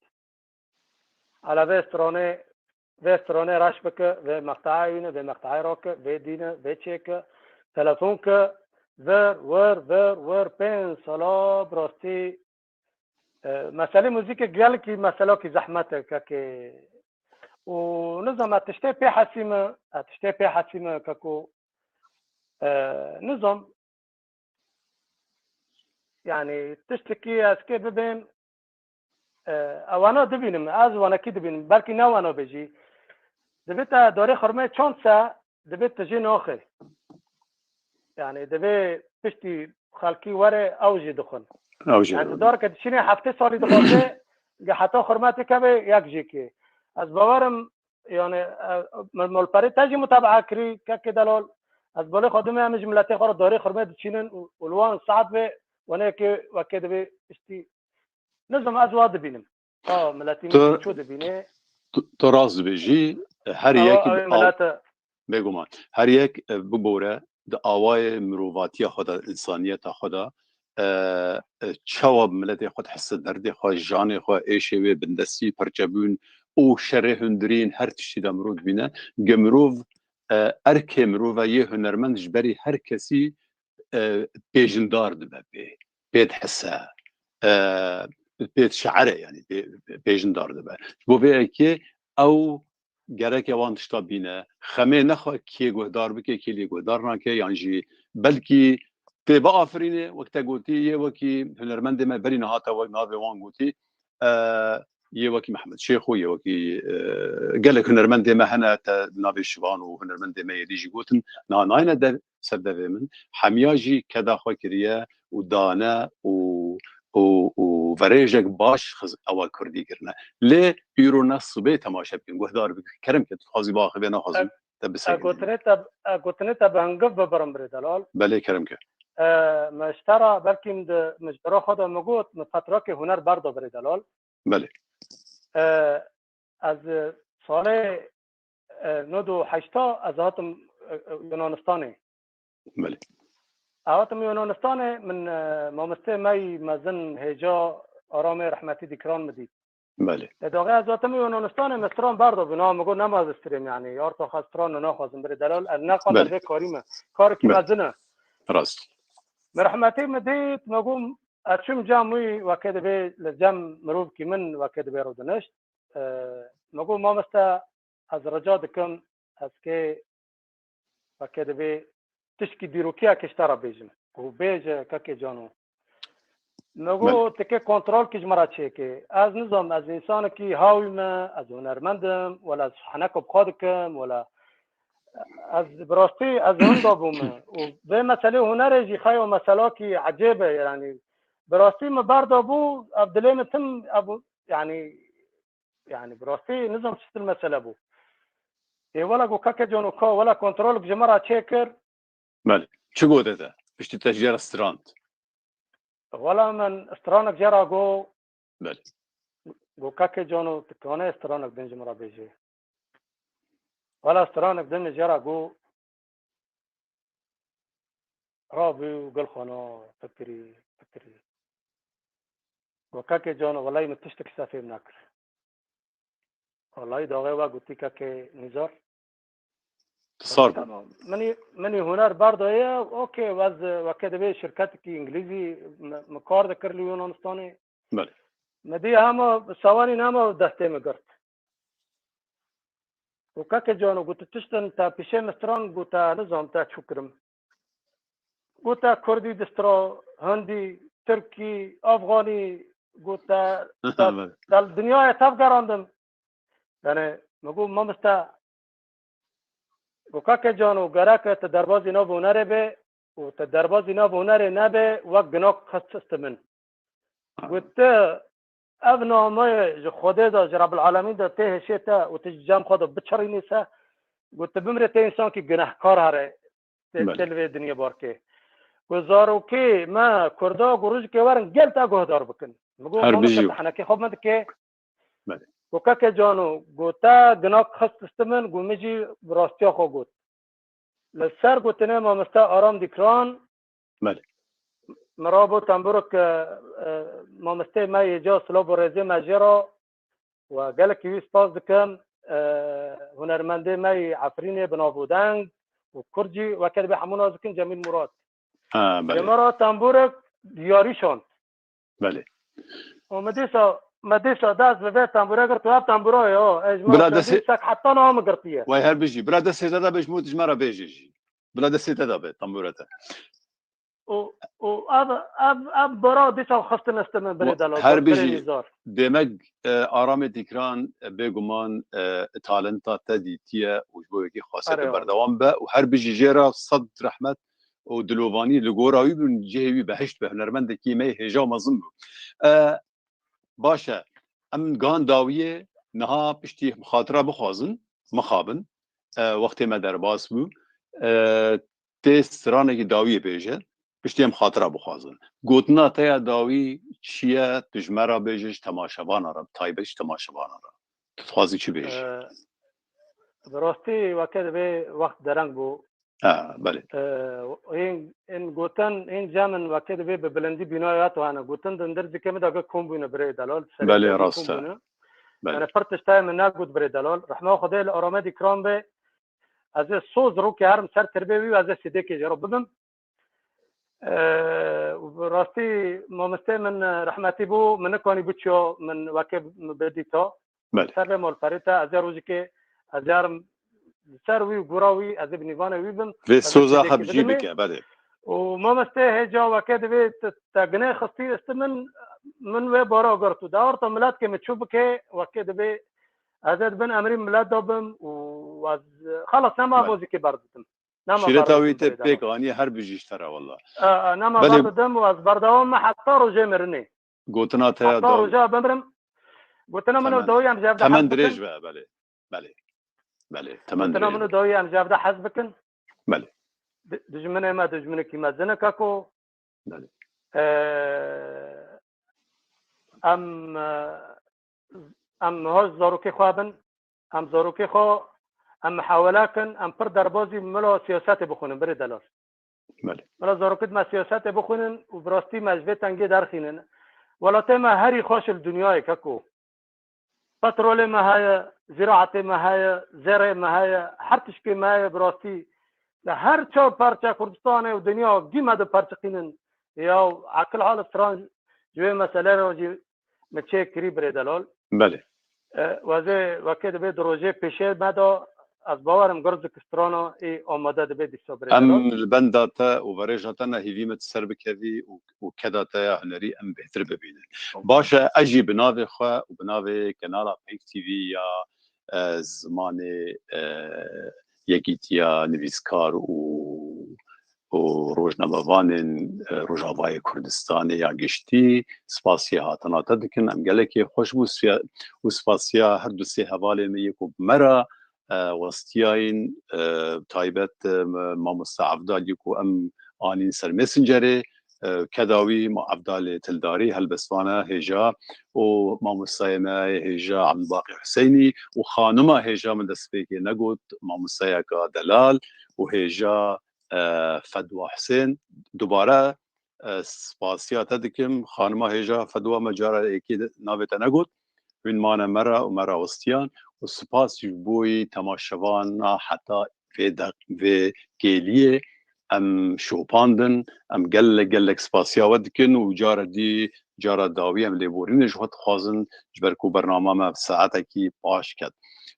Ala vê stranê, vê stranê reş bike, vê meqte'ê wîne, vê meqte'ê rake, vê dîne, vê çêke, telefon ke, vir, wir, vir, wir, pênc sala bi rastî, e, meselê muzîkê gelkî meselakî zehmet e, kekê. Û nizam, e, tiştê pê hesî me, e, tiştê pê hesî me, keko, e, nizam, yani tiştekî ez kê bibêm, e, ewana dibînim, ez wanekî dibînim, belkî ne wana be jî. Divê te dorê xurmê çand se, divê tu jî naxê. Yani divê piştî xelkî were ew jî dixwin. Ew jî Yani tu dixwin. Darke dişînê heftê salî dixwaze, ge heta xurmetê keve yek jê kê. Ez bawerim, yani, e, me molperê te jî mutabaa kirî, kekê delal. Ez balê xwe dime em ji miletê xwe re darê xurmê diçînin û, û li wan saet ve wana yekê wekê divê piştî. Nizam ez wa dibînim. Ha, miletî min Tu, çû dibîne. tu, tu rast dibêjî, her Ewa yek ew ê av-, milete. Bêguman. Her yek, e, bibore di awayê mirovatiya xwe de, însaniyeta xwe de, e, e, çawa bi miletê xwe dihise, derdê xwe, janê xwe, êşê wê, bindestî, perçebûn û şerê hundirîn, her tiştî de mirov dibîne. Ge mirov, e, erkê mirov e, yê hunermend ji berî her kesî, e, pêjindar dibe pê, pê dihise, e, pê dişe'ere, yani pê, pêjindar dibe. Ji bo vê yekê ew gereke wan tişta bîne. Xemê nexwe kê guhdar bike, kê lê guhdar nake, yan jî belkî tê biafirîne, wek te gotî, yê wekî hunermendê me berî niha te wek navê wan gotî, e, yê wekî Mehmed Şêxo, yê wekî, e, gelek hunermendê me hene, te navê Şivan û hunermendê me yê dî jî gotin, niha nayne dev, ser devê min. Hemiya jî keda xwe kiriye û dane û, û, û verêjek baş xiz-, ewa kurdî kirine. Lê îro ne sibê temaşe bikin, guhdar bikin. Kerem ke, tu dixwazî biaxivê, naxwazim te E, biseyî. Gotinê te, e, gotinê te bi hingiv bibirim birê delal. Belê, kerem ke. E, me ji te re belkî min di, min ji dora xwe de min got, min petrakê huner berda birê delal. Belê. E, ez, e, salê, e, nod û heşta ez hatim, e, e, Yunanistanê. Belê. Ez hatim Yunanistanê, min, e, mamostê me yî mezin hêja Aramê rehmetî Dîkran min dît. Belê. Lê daxê ez hatim Yunanistanê, min stran berda bû, na min got nema ez strêm, yani, arta xwe stran naxwazim birê delal, ez ne qada Belê. vê karî me. Karekî Belê. mezin e. Rast. Min rehmetî min dît, min got, ez çûm cem wî, weke divê li cem mirovkî min weke divê rûdinişt. E, min got, mamoste, ez rica dikim, ez kê weke divê tişkî dîrokiyekê ji te re bêjim. Ku bêje, kekê Cano. Min Belê. got, ti kê kontrolkî ji min re çêke. Ez nizam, ez însanekî hawî me, ez hunermend im, wela ez heneka bi xwe dikim, wela ez bi rastî ez winda bûme. Û vê meselê hunerê jî xeya meselakî ecêb e, yani bi rastî min berda bû, ev dilê min tim, ev, yani, yani bi rastî nizam çi stil mesele bû. Ê wela got, keke Cano, ka wela kontrolek ji min re çêkir. Belê. Çi gote te? Piştî te jê re strand. Wela min stranek jê re got. Belê. Got, keke Cano, tu kanê stranek din ji min re bêjî. Wela stranek din jê re got. Rabû û gel xwe na fikirî, fikirî. Got, keke Cano, welay min tiştek ji te fêm nekir. Welay daxê we gotî, keke Nîzar. Sar bû. Tamam. Min î, min î huner berdaye, okey, ez weke divê şirketekî îngilîzî min, min kar dikir li Yunanistanê. Belê. Min dî hema sewanî nema destê min girt. Û keke Cano, got, tu tiştin te pişê min stran, got, te nizam te çû kirim. Got, te kurdî distira, hindî, tirkî, afxanî, got, te, te, Belê. te li dinyayê tev gerandim. Yani, min got, mamoste, got, keke Cano, gerek e tu derbazî nav hunerê be û tu derbazî nav hunerê nebe, wek ginak xist min. Got, tu ev nameyê ji Xwedê de, ji Rebbil Alemîn de tê hişê te û tu ji cem xwe de biçerînî se, got, tu bimrê tê însankî gunehkar here, tê, Belê. tê li vê dinyê barkê. Got, zarokê me Kurda, got, rojekê werin gel te guhdar bikin. Min got, Her mamoste, bijî. tu henekê xwe min dikê. Belê. Got, keke Cano, got, te ginak xist min, got, min jî rastiya xwe got. Li ser gotinê mamoste Aram Dîkran, Belê. min rabû tembûrek, e, e, mamosteyê me yê ca, silav û rêzê me jê re, we gelekî wî spas dikim, e, hunermendê me yî Efrînê bi nav û deng û Kurd jî, weke divê hemû nas dikin, Cemîl Murat. Ha, Ji belê. me re tembûrek diyarî şand. Belê. Û me dîsa, me dîsa dest bi vê tembûre girt û ev tembûra ye, o, ez ji me Bira şandî destê sek heta niha min girtiye. Way her bijî. Bira destê te de be, ji bo tu ji me re bêjê jî. Bira destê te de be, tembûra te. Û, û ev, ev, ev bara dîsa xistin este min birê delal, Her birê bijî nîzar. Demek e, Aramê Dîkran e, bêguman e, talenta te dîtiye û ji bo wekî xwesê Erê tu wala. Berdewam be û her bijî jê re sed rehmet û dilovî li gora wî bin, cihê wî behişt be, hunermendekî me yê hêja û mezin bû. E, baş e, em gan dawiyê niha piştî xatira bixwazin, mixabin, e, wextê me derbas bû. E, tê stranekî dawiyê bêje, piştî em xatira bixwazin. Gotina te ya dawî çi ye, tu ji me re bêje, ji temaşevana re, bi taybet ji temaşevana re. Tu dixwazî çi bêjî? Ee, bi rastî weke divê wext dereng bû. Ha, belê. Ee, hên, hên gotin, hên cem in weke divê bi bilindî bînaya ya tu hene. Gotin di ndir zikê min de ge kom bûne birê delal. Serê Belê, serê rast kom e. bûne. Belê. Yani pir tiştayê min negot birê delal. Rehma Xwedê li Aramê Dîkran be. Ez ê soz rokê herim ser tirbê wî û ez ê sêdekê jê re bibim. Ee, û bi rastî mamostê min, e, rehmetî bû, min nikanî biçiyo, min weke min bidîta. Belê. Ser vê malperê te, ez ê rojikê, ez ê herim ser wî û gora wî, ez ê bi nîvanê wî bim. Vê Ez ê soza sêdekê hebcî bidimê. Bike, belê. Û mamostê hêca weke divê te, te ginê xistî, este min, min wê bara girt û de arta milet ke min çû bike, weke divê ez ê di bin emrî milet de bim û ez, xelas, nema Belê. muzîkê berdidim. Nema Şîreta berdidim wî te birê delal. Pêk aniye, her bijî ji te re, walla. E, e, nema Belê. berdidim û ez berdewam me heta rojê mirinê. Gotina te ya Heta dawî. roja bimrim. Gotina min û Temen. dawî em ji hev de Temen hez bikin. Dirêj be, belê. Belê. Belê. Temen Gotina dirêj min be. û dawî em ji hev de hez bikin. Belê. Di-, dijminê me dijminekî mezin e, kako. Belê. Ee, em, e, em niha zarokê xwe bin, em zarokê xwe, em mihawele kin, em pir derbazî mila siyasetê bixwînin, birê delal. Belê. Mila zarokê me siyasetê bixwînin û bi rastî me ji vê tengê derxînin. Welatê me herî xweş li dinyayê, kako. Petrolê me heye, ziraetê me heye, zêrê me heye, her tişkê me heye, bi rastî. Li her çar parça Kurdistanê û dinya gî me diperçiqînin. Ya aqil hal stran ji wê meselê re jî min çêkirî, birê delal. Belê. E, wezê wekê divê di rojê pêşê me de, ez bawerim girzik strana ê amade dibe dîsa, birê Em delal. li benda te û verêja te ne, hêvî me tu ser bikevî û, û keda te ya hunerî em bêhtir bibînin. Baş e, ez jî bi navê xwe û bi navê kanala Peyk T V ya, e, zimanê, e, yekîtiya nivîskar û, û rojnamevanên, e, Rojavayê Kurdistanê ya giştî spasiya hatina te dikin. Em gelekî xweş bû siya-, û spasiya her du sê hevalê me yê ku bi me re, e, westiyayîn, e, taybet, e, mamoste Evdalî ku em anîn ser Messengerê, e, keda wî ma Evdalê Tildarî, helbestvan e hêja, û mamosteyê me hêja Ebdulbaqî Huseynî û xanima hêja min destpêkê negot, mamosteyeka delal û hêja, e, Fedwa Husên. Dubare, e, spasiya te dikim, xanima hêja Fedwa, me cara êkê navê te negot. Hûn mane me re û me re westiyan û spas ji bo yî temaşevana heta vê deq-, vê kêliyê em şopandin, em gelek gelek spasiya we dikin û cara dî, cara dawî em lêborînê ji we dixwazin, ji ber ku bernama me bi saetekî paş ket.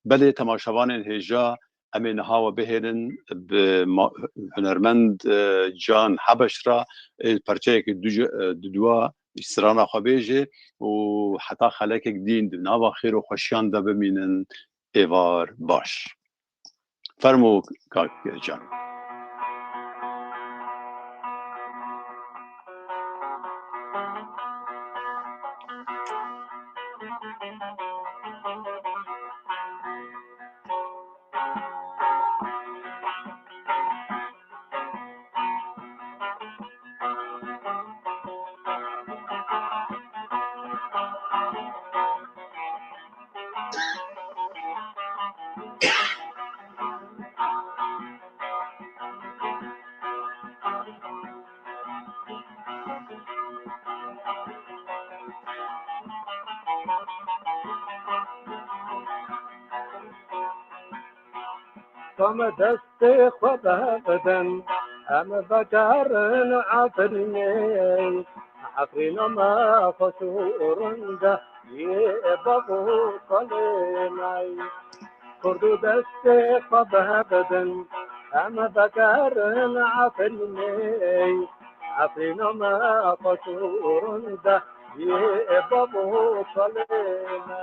Belê temaşevanên hêja, em ê niha we bihêlin bi ma-, hunermend, e, Can Hebeş re, ê perçeyekî du-, e, duduwa strana xwe bêje û heta xelekek dîn di nava xêr û xweşiyan de bimînin. Êvar baş. Fermo kak Can. Ka me destê xwe bibidin, em vegerin Efrînê. Efrîna me xweş û rind e, yê bav û kalê me. Kurdo destê xwe bibidin, em vegerin Efrînê. Efrîna me xweş û rind e, yê bav û kalê me.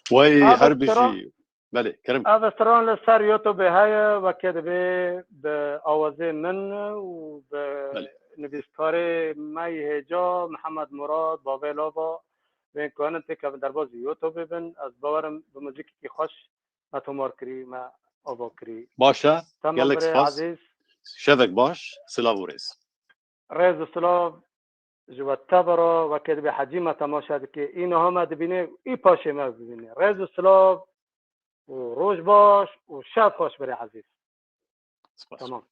Wey her bijî. Belê, kerem. Ev stran li ser YouTube heye, weke dibê bi awazê min û bi Belê. Nivîskarê me yê hêja Mihemed Murad, bavê Lava, bên ku henin têkevin derbazî YouTube bin. Ez bawerim bi muzîkekî xweş me tomar kirî, me ava kirî. Baş e, Tamam gelek birê spas. Ezîz. Şevek baş, silav û rêz. Rêz û silav ji we tevera, weke dibê hecî me temaşe dike. Î niha me dibîne, î paşê me bibîne. Rêz û silav û roj baş û şev xweş birê ezîz. Spas. Tamam.